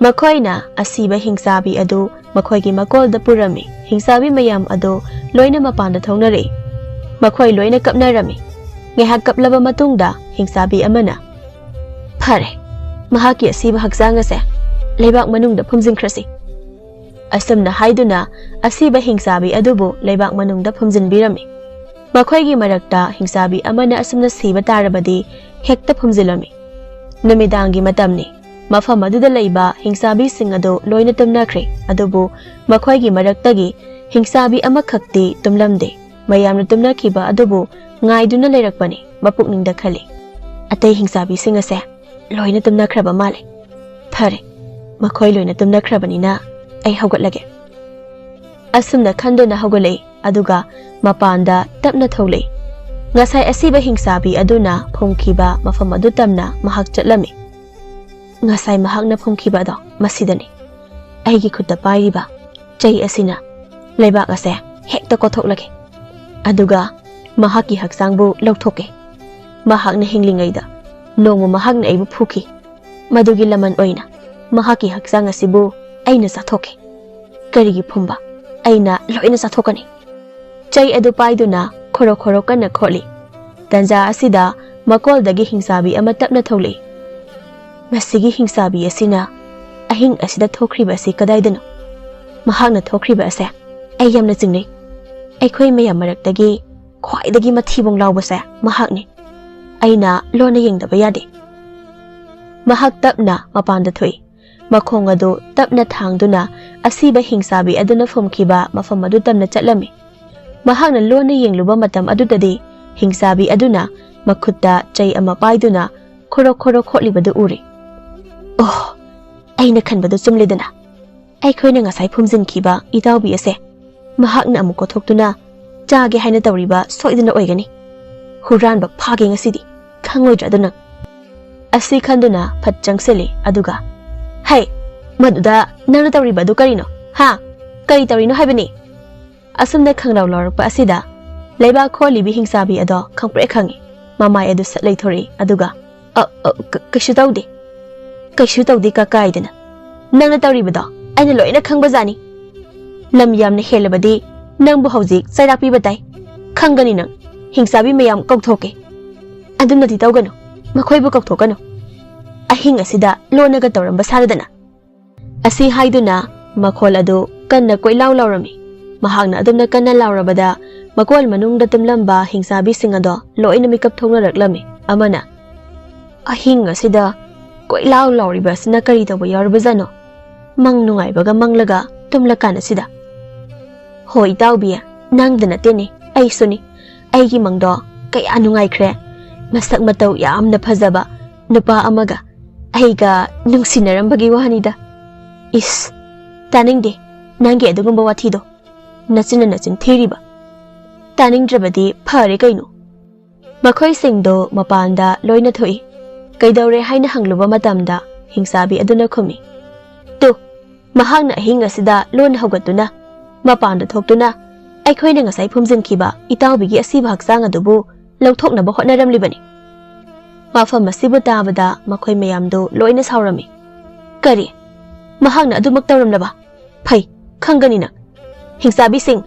ꯃꯈꯣꯏꯅ ꯑꯁꯤꯕ ꯍꯤꯡꯆꯥꯕꯤ ꯑꯗꯨ ꯃꯈꯣꯏꯒꯤ ꯃꯀꯣꯜꯗ ꯄꯨꯔꯝꯃꯤ꯫ ꯍꯤꯡꯆꯥꯕꯤ ꯃꯌꯥꯝ ꯑꯗꯨ ꯂꯣꯏꯅ ꯃꯄꯥꯟꯗ ꯊꯣꯛꯅꯔꯛꯏ꯫ ꯃꯈꯣꯏ ꯂꯣꯏꯅ ꯀꯞꯅꯔꯝꯃꯤ꯫ ꯉꯥꯏꯍꯥꯛ ꯀꯞꯂꯕ ꯃꯇꯨꯡꯗ ꯍꯤꯡꯆꯥꯕꯤ ꯑꯃꯅ, "ꯐꯔꯦ, ꯃꯍꯥꯛꯀꯤ ꯑꯁꯤꯕ ꯍꯛꯆꯥꯡ ꯑꯁꯦ ꯂꯩꯕꯥꯛ ꯃꯅꯨꯡꯗ ꯐꯨꯝꯖꯤꯟꯈ꯭ꯔꯁꯤ"꯫ ꯑꯁꯨꯝꯅ ꯍꯥꯏꯗꯨꯅ ꯑꯁꯤꯕ ꯍꯤꯡꯆꯥꯕꯤ ꯑꯗꯨꯕꯨ ꯂꯩꯕꯥꯛ ꯃꯅꯨꯡꯗ ꯐꯨꯝꯖꯤꯟꯕꯤꯔꯝꯃꯤ꯫ ꯃꯈꯣꯏꯒꯤ ꯃꯔꯛꯇ ꯍꯤꯡꯆꯥꯕꯤ ꯑꯃꯅ ꯑꯁꯨꯝꯅ ꯁꯤꯕ ꯇꯥꯔꯕꯗꯤ ꯍꯦꯛꯇ ꯐꯨꯝꯖꯤꯜꯂꯝꯃꯤ꯫ ꯅꯨꯃꯤꯗꯥꯡꯒꯤ ꯃꯇꯝꯅꯤ꯫ ꯃꯐꯝ ꯑꯗꯨꯗ ꯂꯩꯕ ꯍꯤꯡꯆꯥꯕꯤꯁꯤꯡ ꯑꯗꯨ ꯂꯣꯏꯅ ꯇꯨꯝꯅꯈ꯭ꯔꯦ, ꯑꯗꯨꯕꯨ ꯃꯈꯣꯏꯒꯤ ꯃꯔꯛꯇꯒꯤ ꯍꯤꯡꯆꯥꯕꯤ ꯑꯃꯈꯛꯇꯤ ꯇꯨꯝꯂꯝꯗꯦ꯫ ꯃꯌꯥꯝꯅ ꯇꯨꯝꯅꯈꯤꯕ ꯑꯗꯨꯕꯨ ꯉꯥꯏꯗꯨꯅ ꯂꯩꯔꯛꯄꯅꯤ꯫ ꯃꯄꯨꯛꯅꯤꯡꯗ ꯈꯜꯂꯤ, "ꯑꯇꯩ ꯍꯤꯡꯆꯥꯕꯤꯁꯤꯡ ꯑꯁꯦ ꯂꯣꯏꯅ ꯇꯨꯝꯅꯈ꯭ꯔꯕ ꯃꯥꯜꯂꯦ꯫ ꯐꯔꯦ, ꯃꯈꯣꯏ ꯂꯣꯏꯅ ꯇꯨꯝꯅꯈ꯭ꯔꯕꯅꯤꯅ ꯑꯩ ꯍꯧꯒꯠꯂꯒꯦ"꯫ ꯑꯁꯨꯝꯅ ꯈꯟꯗꯨꯅ ꯍꯧꯒꯠꯂꯛꯏ, ꯑꯗꯨꯒ ꯃꯄꯥꯟꯗ ꯇꯞꯅ ꯊꯣꯛꯂꯛꯏ꯫ ꯉꯁꯥꯏ ꯑꯁꯤꯕ ꯍꯤꯡꯆꯥꯕꯤ ꯑꯗꯨꯅ ꯐꯨꯝꯈꯤꯕ ꯃꯐꯝ ꯑꯗꯨ ꯇꯝꯅ ꯃꯍꯥꯛ ꯆꯠꯂꯝꯃꯤ꯫ ꯉꯁꯥꯏ ꯃꯍꯥꯛꯅ ꯐꯨꯝꯈꯤꯕ ꯑꯗꯣ ꯃꯁꯤꯗꯅꯤ꯫ ꯑꯩꯒꯤ ꯈꯨꯠꯇ ꯄꯥꯏꯔꯤꯕ ꯆꯩ ꯑꯁꯤꯅ ꯂꯩꯕꯥꯛ ꯑꯁꯦ ꯍꯦꯛꯇ ꯀꯣꯊꯣꯛꯂꯒꯦ꯫ ꯑꯗꯨꯒ ꯃꯍꯥꯛꯀꯤ ꯍꯛꯆꯥꯡꯕꯨ ꯂꯧꯊꯣꯛꯀꯦ꯫ ꯃꯍꯥꯛꯅ ꯍꯤꯡꯂꯤꯉꯩꯗ ꯅꯣꯡꯃ ꯃꯍꯥꯛꯅ ꯑꯩꯕꯨ ꯐꯨꯈꯤ꯫ ꯃꯗꯨꯒꯤ ꯂꯃꯟ ꯑꯣꯏꯅ ꯃꯍꯥꯛꯀꯤ ꯍꯛꯆꯥꯡ ꯑꯁꯤꯕꯨ ꯑꯩꯅ ꯆꯥꯊꯣꯛꯀꯦ꯫ ꯀꯔꯤꯒꯤ ꯐꯨꯝꯕ? ꯑꯩꯅ ꯂꯣꯏꯅ ꯆꯥꯊꯣꯛꯀꯅꯤ꯫ ꯆꯩ ꯑꯗꯨ ꯄꯥꯏꯗꯨꯅ ꯈꯣꯔꯣ ꯈꯣꯔꯣ ꯀꯟꯅ ꯈꯣꯠꯂꯤ꯫ ꯇꯟꯖꯥ ꯑꯁꯤꯗ ꯃꯀꯣꯜꯗꯒꯤ ꯍꯤꯡꯆꯥꯕꯤ ꯑꯃ ꯇꯞꯅ ꯊꯣꯛꯂꯛꯏ꯫ ꯃꯁꯤꯒꯤ ꯍꯤꯡꯆꯥꯕꯤ ꯑꯁꯤꯅ ꯑꯍꯤꯡ ꯑꯁꯤꯗ ꯊꯣꯛꯈ꯭ꯔꯤꯕ ꯑꯁꯤ ꯀꯗꯥꯏꯗꯅꯣ? ꯃꯍꯥꯛꯅ ꯊꯣꯛꯈ꯭ꯔꯤꯕ ꯑꯁꯦ ꯑꯩ ꯌꯥꯝꯅ ꯆꯤꯡꯅꯩ꯫ ꯑꯩꯈꯣꯏ ꯃꯌꯥꯝ ꯃꯔꯛꯇꯒꯤ ꯈ꯭ꯋꯥꯏꯗꯒꯤ ꯃꯊꯤꯕꯣꯡ ꯂꯥꯎꯕꯁꯦ ꯃꯍꯥꯛꯅꯤ꯫ ꯑꯩꯅ ꯂꯣꯟꯅ ꯌꯦꯡꯗꯕ ꯌꯥꯗꯦ꯫ ꯃꯍꯥꯛ ꯇꯞꯅ ꯃꯄꯥꯟꯗ ꯊꯣꯛꯏ꯫ ꯃꯈꯣꯡ ꯑꯗꯨ ꯇꯞꯅ ꯊꯥꯡꯗꯨꯅ ꯑꯁꯤꯕ ꯍꯤꯡꯆꯥꯕꯤ ꯑꯗꯨꯅ ꯐꯨꯝꯈꯤꯕ ꯃꯐꯝ ꯑꯗꯨ ꯇꯝꯅ ꯆꯠꯂꯝꯃꯤ꯫ ꯃꯍꯥꯛꯅ ꯂꯣꯟꯅ ꯌꯦꯡꯂꯨꯕ ꯃꯇꯝ ꯑꯗꯨꯗꯗꯤ ꯍꯤꯡꯆꯥꯕꯤ ꯑꯗꯨꯅ ꯃꯈꯨꯠꯇ ꯆꯩ ꯑꯃ ꯄꯥꯏꯗꯨꯅ ꯈꯣꯔꯣ ꯈꯣꯔꯣ ꯈꯣꯠꯂꯤꯕꯗꯨ ꯎꯔꯤ꯫ "ꯑꯣꯍ! ꯑꯩꯅ ꯈꯟꯕꯗꯨ ꯆꯨꯝꯂꯦꯗꯅ꯫ ꯑꯩꯈꯣꯏꯅ ꯉꯁꯥꯏ ꯐꯨꯝꯖꯤꯟꯈꯤꯕ ꯏꯇꯥꯎꯕꯤ ꯑꯁꯦ ꯃꯍꯥꯛꯅ ꯑꯃꯨꯛ ꯀꯣꯊꯣꯛꯇꯨꯅ ꯆꯥꯒꯦ ꯍꯥꯏꯅ ꯇꯧꯔꯤꯕ ꯁꯣꯏꯗꯅ ꯑꯣꯏꯒꯅꯤ꯫ ꯍꯨꯔꯥꯟꯕ ꯐꯥꯒꯦ ꯉꯁꯤꯗꯤ, ꯈꯪꯉꯣꯏꯗ꯭ꯔꯥ ꯑꯗꯨ ꯅꯪ?" ꯑꯁꯤ ꯈꯟꯗꯨꯅ ꯐꯠ ꯆꯪꯁꯤꯜꯂꯤ꯫ ꯑꯗꯨꯒ, "ꯍꯩ, ꯃꯗꯨꯗ ꯅꯪꯅ ꯇꯧꯔꯤꯕ ꯑꯗꯨ ꯀꯔꯤꯅꯣ? ꯍꯥ? ꯀꯔꯤ ꯇꯧꯔꯤꯅꯣ ꯍꯥꯏꯕꯅꯤ?" ꯑꯁꯨꯝꯅ ꯈꯪꯂꯥꯎ ꯂꯥꯎꯔꯛꯄ ꯑꯁꯤꯗ ꯂꯩꯕꯥꯛ ꯈꯣꯜꯂꯤꯕꯤ ꯍꯤꯡꯆꯥꯕꯤ ꯑꯗꯣ ꯈꯪꯄ꯭ꯔꯦꯛ ꯈꯪꯉꯤ꯫ ꯃꯃꯥꯏ ꯑꯗꯨ ꯁꯠ ꯂꯩꯊꯣꯔꯛꯏ꯫ ꯑꯗꯨꯒ, "ꯑ, ꯑ, ꯀ-, ꯀꯩꯁꯨ ꯇꯧꯗꯦ, ꯀꯩꯁꯨ ꯇꯧꯗꯦ, ꯀꯀꯥ" ꯍꯥꯏꯗꯅ꯫ "ꯅꯪꯅ ꯇꯧꯔꯤꯕꯗꯣ ꯑꯩꯅ ꯂꯣꯏꯅ ꯈꯪꯕꯖꯥꯠꯅꯤ꯫ ꯂꯝ ꯌꯥꯝꯅ ꯍꯦꯜꯂꯕꯗꯤ ꯅꯪꯕꯨ ꯍꯧꯖꯤꯛ ꯆꯩꯔꯥꯛ ꯄꯤꯕ ꯇꯥꯏ꯫ ꯈꯪꯒꯅꯤ ꯅꯪ, ꯍꯤꯡꯆꯥꯕꯤ ꯃꯌꯥꯝ ꯀꯧꯊꯣꯛꯀꯦ꯫ ꯑꯗꯨꯝꯅꯗꯤ ꯇꯧꯒꯅꯨ, ꯃꯈꯣꯏꯕꯨ ꯀꯧꯊꯣꯛꯀꯅꯨ꯫ ꯑꯍꯤꯡ ꯑꯁꯤꯗ ꯂꯣꯟꯅꯒ ꯇꯧꯔꯝꯕ ꯁꯥꯔꯗꯅ" ꯑꯁꯤ ꯍꯥꯏꯗꯨꯅ ꯃꯈꯣꯜ ꯑꯗꯨ ꯀꯟꯅ ꯀꯣꯏꯂꯥꯎ ꯂꯥꯎꯔꯝꯃꯤ꯫ ꯃꯍꯥꯛꯅ ꯑꯗꯨꯝꯅ ꯀꯟꯅ ꯂꯥꯎꯔꯕꯗ ꯃꯀꯣꯜ ꯃꯅꯨꯡꯗ ꯇꯨꯝꯂꯝꯕ ꯍꯤꯡꯆꯥꯕꯤꯁꯤꯡ ꯑꯗꯣ ꯂꯣꯏꯅ ꯃꯤꯀꯞ ꯊꯣꯛꯅꯔꯛꯂꯝꯃꯤ꯫ ꯑꯃꯅ, "ꯑꯍꯤꯡ ꯑꯁꯤꯗ ꯀꯣꯏꯂꯥꯎ ꯂꯥꯎꯔꯤꯕ ꯑꯁꯤꯅ ꯀꯔꯤ ꯇꯧꯕ ꯌꯥꯎꯔꯤꯕꯖꯥꯠꯅꯣ? ꯃꯪ ꯅꯨꯡꯉꯥꯏꯕꯒ ꯃꯪꯂꯒ ꯇꯨꯝꯂꯀꯥꯟ ꯑꯁꯤꯗ?" "ꯍꯣꯏ ꯏꯇꯥꯎꯕꯤ, ꯅꯪꯗ ꯅꯠꯇꯦꯅꯦ, ꯑꯩꯁꯨꯅꯤ꯫ ꯑꯩꯒꯤ ꯃꯪꯗꯣ ꯀꯌꯥ ꯅꯨꯡꯉꯥꯏꯈ꯭ꯔꯦ꯫ ꯃꯁꯛ ꯃꯇꯧ ꯌꯥꯝꯅ ꯐꯖꯕ ꯅꯨꯄꯥ ꯑꯃꯒ ꯑꯩꯒ ꯅꯨꯡꯁꯤꯅꯔꯝꯕꯒꯤ ꯋꯥꯅꯤꯗ꯫" "ꯏꯁ, ꯇꯥꯅꯤꯡꯗꯦ ꯅꯪꯒꯤ ꯑꯗꯨꯒꯨꯝꯕ ꯋꯥꯊꯤꯗꯣ꯫ ꯅꯆꯤꯟꯅ ꯅꯆꯤꯟ ꯊꯤꯔꯤꯕ꯫ ꯇꯥꯅꯤꯡꯗ꯭ꯔꯕꯗꯤ ꯐꯔꯦ ꯀꯩꯅꯣ꯫" ꯃꯈꯣꯏꯁꯤꯡꯗꯣ ꯃꯄꯥꯟꯗ ꯂꯣꯏꯅ ꯊꯣꯛꯏ꯫ "ꯀꯩꯗꯧꯔꯦ?" ꯍꯥꯏꯅ ꯍꯪꯂꯨꯕ ꯃꯇꯝꯗ ꯍꯤꯡꯆꯥꯕꯤ ꯑꯗꯨꯅ ꯈꯨꯝꯃꯤ, "ꯇꯨ, ꯃꯍꯥꯛꯅ ꯑꯍꯤꯡ ꯑꯁꯤꯗ ꯂꯣꯟꯅ ꯍꯧꯒꯠꯇꯨꯅ ꯃꯄꯥꯟꯗ ꯊꯣꯛꯇꯨꯅ ꯑꯩꯈꯣꯏꯅ ꯉꯁꯥꯏ ꯐꯨꯝꯖꯤꯟꯈꯤꯕ ꯏꯇꯥꯎꯕꯤꯒꯤ ꯑꯁꯤꯕ ꯍꯛꯆꯥꯡ ꯑꯗꯨꯕꯨ ꯂꯧꯊꯣꯛꯅꯕ ꯍꯣꯠꯅꯔꯝꯂꯤꯕꯅꯤ꯫" ꯋꯥꯐꯝ ꯑꯁꯤꯕꯨ ꯇꯥꯕꯗ ꯃꯈꯣꯏ ꯃꯌꯥꯝꯗꯨ ꯂꯣꯏꯅ ꯁꯥꯎꯔꯝꯃꯤ꯫ "ꯀꯔꯤ? ꯃꯍꯥꯛꯅ ꯑꯗꯨꯃꯛ ꯇꯧꯔꯝꯂꯕ? ꯐꯩ, ꯈꯪꯒꯅꯤ ꯅꯪ꯫ ꯍꯤꯡꯆꯥꯕꯤꯁꯤꯡ,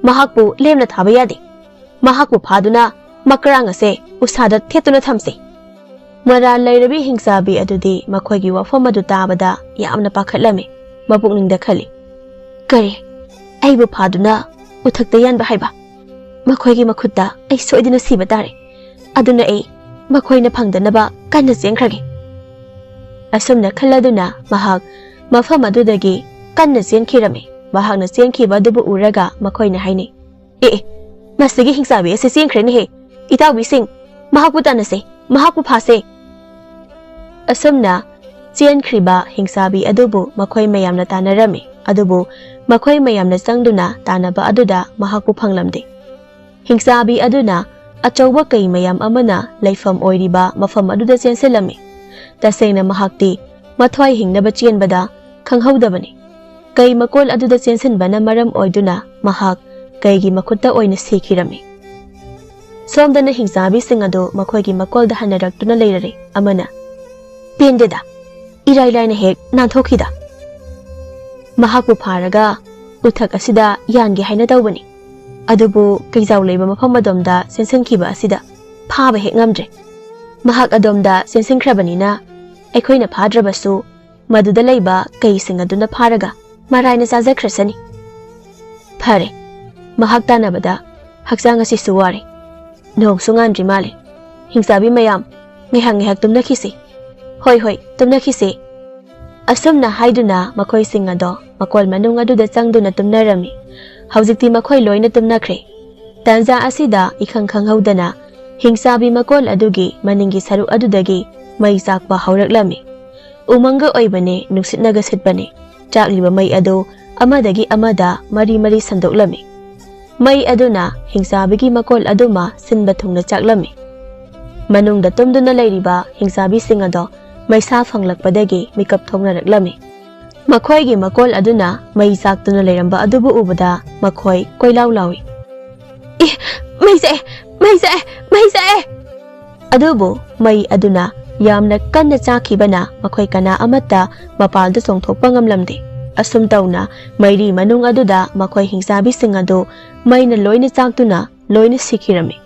ꯃꯍꯥꯛꯄꯨ ꯂꯦꯝꯅ ꯊꯥꯕ ꯌꯥꯗꯦ꯫ ꯃꯍꯥꯛꯄꯨ ꯐꯥꯗꯨꯅ ꯃꯀ꯭ꯔꯥꯡ ꯑꯁꯦ ꯎꯁꯥꯗ ꯊꯦꯠꯇꯨꯅ ꯊꯝꯁꯤ꯫" ꯃꯔꯥꯜ ꯂꯩꯔꯕꯤ ꯍꯤꯡꯆꯥꯕꯤ ꯑꯗꯨꯗꯤ ꯃꯈꯣꯏꯒꯤ ꯋꯥꯐꯝ ꯑꯗꯨ ꯇꯥꯕꯗ ꯌꯥꯝꯅ ꯄꯥꯈꯠꯂꯝꯃꯤ꯫ ꯃꯄꯨꯛꯅꯤꯡꯗ ꯈꯜꯂꯤ, "ꯀꯔꯤ? ꯑꯩꯕꯨ ꯐꯥꯗꯨꯅ ꯎꯊꯛꯇ ꯌꯥꯟꯕ ꯍꯥꯏꯕ? ꯃꯈꯣꯏꯒꯤ ꯃꯈꯨꯠꯇ ꯑꯩ ꯁꯣꯏꯗꯅ ꯁꯤꯕ ꯇꯥꯔꯦ꯫ ꯑꯗꯨꯅ ꯑꯩ ꯃꯈꯣꯏꯅ ꯐꯪꯗꯅꯕ ꯀꯟꯅ ꯆꯦꯟꯈ꯭ꯔꯒꯦ꯫" ꯑꯁꯨꯝꯅ ꯈꯜꯂꯗꯨꯅ ꯃꯍꯥꯛ ꯃꯐꯝ ꯑꯗꯨꯗꯒꯤ ꯀꯟꯅ ꯆꯦꯟꯈꯤꯔꯝꯃꯤ꯫ ꯃꯍꯥꯛꯅ ꯆꯦꯟꯈꯤꯕ ꯑꯗꯨꯕꯨ ꯎꯔꯒ ꯃꯈꯣꯏꯅ ꯍꯥꯏꯅꯩ, "ꯑꯦ, ꯑꯦ, ꯃꯁꯤꯒꯤ ꯍꯤꯡꯆꯥꯕꯤ ꯑꯁꯤ ꯆꯦꯟꯈ꯭ꯔꯦꯅꯦꯍꯦ꯫ ꯏꯇꯥꯎꯕꯤꯁꯤꯡ, ꯃꯍꯥꯛꯄꯨ ꯇꯥꯟꯅꯁꯦ, ꯃꯍꯥꯛꯄꯨ ꯐꯥꯁꯦ꯫" ꯑꯁꯨꯝꯅ ꯆꯦꯟꯈ꯭ꯔꯤꯕ ꯍꯤꯡꯆꯥꯕꯤ ꯑꯗꯨꯕꯨ ꯃꯈꯣꯏ ꯃꯌꯥꯝꯅ ꯇꯥꯟꯅꯔꯝꯃꯤ꯫ ꯑꯗꯨꯕꯨ ꯃꯈꯣꯏ ꯃꯌꯥꯝꯅ ꯆꯪꯗꯨꯅ ꯇꯥꯟꯅꯕ ꯑꯗꯨꯗ ꯃꯍꯥꯛꯄꯨ ꯐꯪꯂꯝꯗꯦ꯫ ꯍꯤꯡꯆꯥꯕꯤ ꯑꯗꯨꯅ ꯑꯆꯧꯕ ꯀꯩ ꯃꯌꯥꯝ ꯑꯃꯅ ꯂꯩꯐꯝ ꯑꯣꯏꯔꯤꯕ ꯃꯐꯝ ꯑꯗꯨꯗ ꯆꯦꯟꯁꯤꯜꯂꯝꯃꯤ꯫ ꯇꯁꯦꯡꯅ ꯃꯍꯥꯛꯇꯤ ꯃꯊ꯭ꯋꯥꯏ ꯍꯤꯡꯅꯕ ꯆꯦꯟꯕꯗ ꯈꯪꯍꯧꯗꯕꯅꯤ꯫ ꯀꯩ ꯃꯀꯣꯜ ꯑꯗꯨꯗ ꯆꯦꯟꯁꯤꯟꯕꯅ ꯃꯔꯝ ꯑꯣꯏꯗꯨꯅ ꯃꯍꯥꯛ ꯀꯩꯒꯤ ꯃꯈꯨꯠꯇ ꯑꯣꯏꯅ ꯁꯤꯈꯤꯔꯝꯃꯤ꯫ ꯁꯣꯝꯗꯅ ꯍꯤꯡꯆꯥꯕꯤꯁꯤꯡ ꯑꯗꯨ ꯃꯈꯣꯏꯒꯤ ꯃꯀꯣꯜꯗ ꯍꯟꯅꯔꯛꯇꯨꯅ ꯂꯩꯔꯔꯦ꯫ ꯑꯃꯅ, "ꯄꯦꯟꯗꯦꯗ, ꯏꯔꯥꯏ ꯂꯥꯏꯅ ꯍꯦꯛ ꯅꯥꯟꯊꯣꯛꯈꯤꯗ꯫ ꯃꯍꯥꯛꯄꯨ ꯐꯥꯔꯒ ꯎꯊꯛ ꯑꯁꯤꯗ ꯌꯥꯟꯒꯦ ꯍꯥꯏꯅ ꯇꯧꯕꯅꯤ꯫ ꯑꯗꯨꯕꯨ ꯀꯩꯖꯥꯎ ꯂꯩꯕ ꯃꯐꯝ ꯑꯗꯣꯝꯗ ꯆꯦꯟꯁꯤꯟꯈꯤꯕ ꯑꯁꯤꯗ ꯐꯥꯕ ꯍꯦꯛ ꯉꯝꯗ꯭ꯔꯦ꯫ ꯃꯍꯥꯛ ꯑꯗꯣꯝꯗ ꯆꯦꯟꯁꯤꯟꯈ꯭ꯔꯕꯅꯤꯅ ꯑꯩꯈꯣꯏꯅ ꯐꯥꯗ꯭ꯔꯕꯁꯨ ꯃꯗꯨꯗ ꯂꯩꯕ ꯀꯩꯁꯤꯡ ꯑꯗꯨꯅ ꯐꯥꯔꯒ ꯃꯔꯥꯏꯅ ꯆꯥꯖꯈ꯭ꯔꯁꯅꯤ꯫ ꯐꯔꯦ, ꯃꯍꯥꯛ ꯇꯥꯟꯅꯕꯗ ꯍꯛꯆꯥꯡ ꯑꯁꯤꯁꯨ ꯋꯥꯔꯦ꯫ ꯅꯣꯡꯁꯨ ꯉꯥꯟꯗ꯭ꯔꯤ ꯃꯥꯜꯂꯦ꯫ ꯍꯤꯡꯆꯥꯕꯤ ꯃꯌꯥꯝ, ꯉꯥꯏꯍꯥꯛ ꯉꯥꯏꯍꯥꯛ ꯇꯨꯝꯅꯈꯤꯁꯤ꯫ ꯍꯣꯏ, ꯍꯣꯏ, ꯇꯨꯝꯅꯈꯤꯁꯤ꯫" ꯑꯁꯨꯝꯅ ꯍꯥꯏꯗꯨꯅ ꯃꯈꯣꯏꯁꯤꯡ ꯑꯗꯣ ꯃꯀꯣꯜ ꯃꯅꯨꯡ ꯑꯗꯨꯗ ꯆꯪꯗꯨꯅ ꯇꯨꯝꯅꯔꯝꯃꯤ꯫ ꯍꯧꯖꯤꯛꯇꯤ ꯃꯈꯣꯏ ꯂꯣꯏꯅ ꯇꯨꯝꯅꯈ꯭ꯔꯦ꯫ ꯇꯥꯟꯖꯥ ꯑꯁꯤꯗ ꯏꯈꯪ ꯈꯪꯍꯧꯗꯅ ꯍꯤꯡꯆꯥꯕꯤ ꯃꯀꯣꯜ ꯑꯗꯨꯒꯤ ꯃꯅꯤꯡꯒꯤ ꯁꯔꯨꯛ ꯑꯗꯨꯗꯒꯤ ꯃꯩ ꯆꯥꯛꯄ ꯍꯧꯔꯛꯂꯝꯃꯤ꯫ ꯎꯃꯪꯒ ꯑꯣꯏꯕꯅꯦ, ꯅꯨꯡꯁꯤꯠꯅꯒ ꯁꯤꯠꯄꯅꯦ꯫ ꯆꯥꯛꯂꯤꯕ ꯃꯩ ꯑꯗꯨ ꯑꯃꯗꯒꯤ ꯑꯃꯗ ꯃꯔꯤ ꯃꯔꯤ ꯁꯟꯗꯣꯛꯂꯝꯃꯤ꯫ ꯃꯩ ꯑꯗꯨꯅ ꯍꯤꯡꯆꯥꯕꯤꯒꯤ ꯃꯀꯣꯜ ꯑꯗꯨꯃ ꯁꯤꯟꯕ ꯊꯨꯡꯅ ꯆꯥꯛꯂꯝꯃꯤ꯫ ꯃꯅꯨꯡꯗ ꯇꯨꯝꯗꯨꯅ ꯂꯩꯔꯤꯕ ꯍꯤꯡꯆꯥꯕꯤꯁꯤꯡ ꯑꯗꯣ ꯃꯩꯁꯥ ꯐꯪꯂꯛꯄꯗꯒꯤ ꯃꯤꯀꯞ ꯊꯣꯛꯅꯔꯛꯂꯝꯃꯤ꯫ ꯃꯈꯣꯏꯒꯤ ꯃꯀꯣꯜ ꯑꯗꯨꯅ ꯃꯩ ꯆꯥꯛꯇꯨꯅ ꯂꯩꯔꯝꯕ ꯑꯗꯨꯕꯨ ꯎꯕꯗ ꯃꯈꯣꯏ ꯀꯣꯏꯂꯥꯎ ꯂꯥꯎꯏ꯫ "ꯑꯦ, ꯃꯩ ꯆꯥꯛꯑꯦ! ꯃꯩ ꯆꯥꯛꯑꯦ! ꯃꯩ ꯆꯥꯛꯑꯦ!" ꯑꯗꯨꯕꯨ ꯃꯩ ꯑꯗꯨꯅ ꯌꯥꯝꯅ ꯀꯟꯅ ꯆꯥꯛꯈꯤꯕꯅ ꯃꯈꯣꯏ ꯀꯅꯥ ꯑꯃꯠꯇ ꯃꯄꯥꯜꯗ ꯆꯣꯡꯊꯣꯛꯄ ꯉꯝꯂꯝꯗꯦ꯫ ꯑꯁꯨꯝ ꯇꯧꯅ ꯃꯩꯔꯤ ꯃꯅꯨꯡ ꯑꯗꯨꯗ ꯃꯈꯣꯏ ꯍꯤꯡꯆꯥꯕꯤꯁꯤꯡ ꯑꯗꯨ ꯃꯩꯅ ꯂꯣꯏꯅ ꯆꯥꯛꯇꯨꯅ ꯂꯣꯏꯅ ꯁꯤꯈꯤꯔꯝꯃꯤ꯫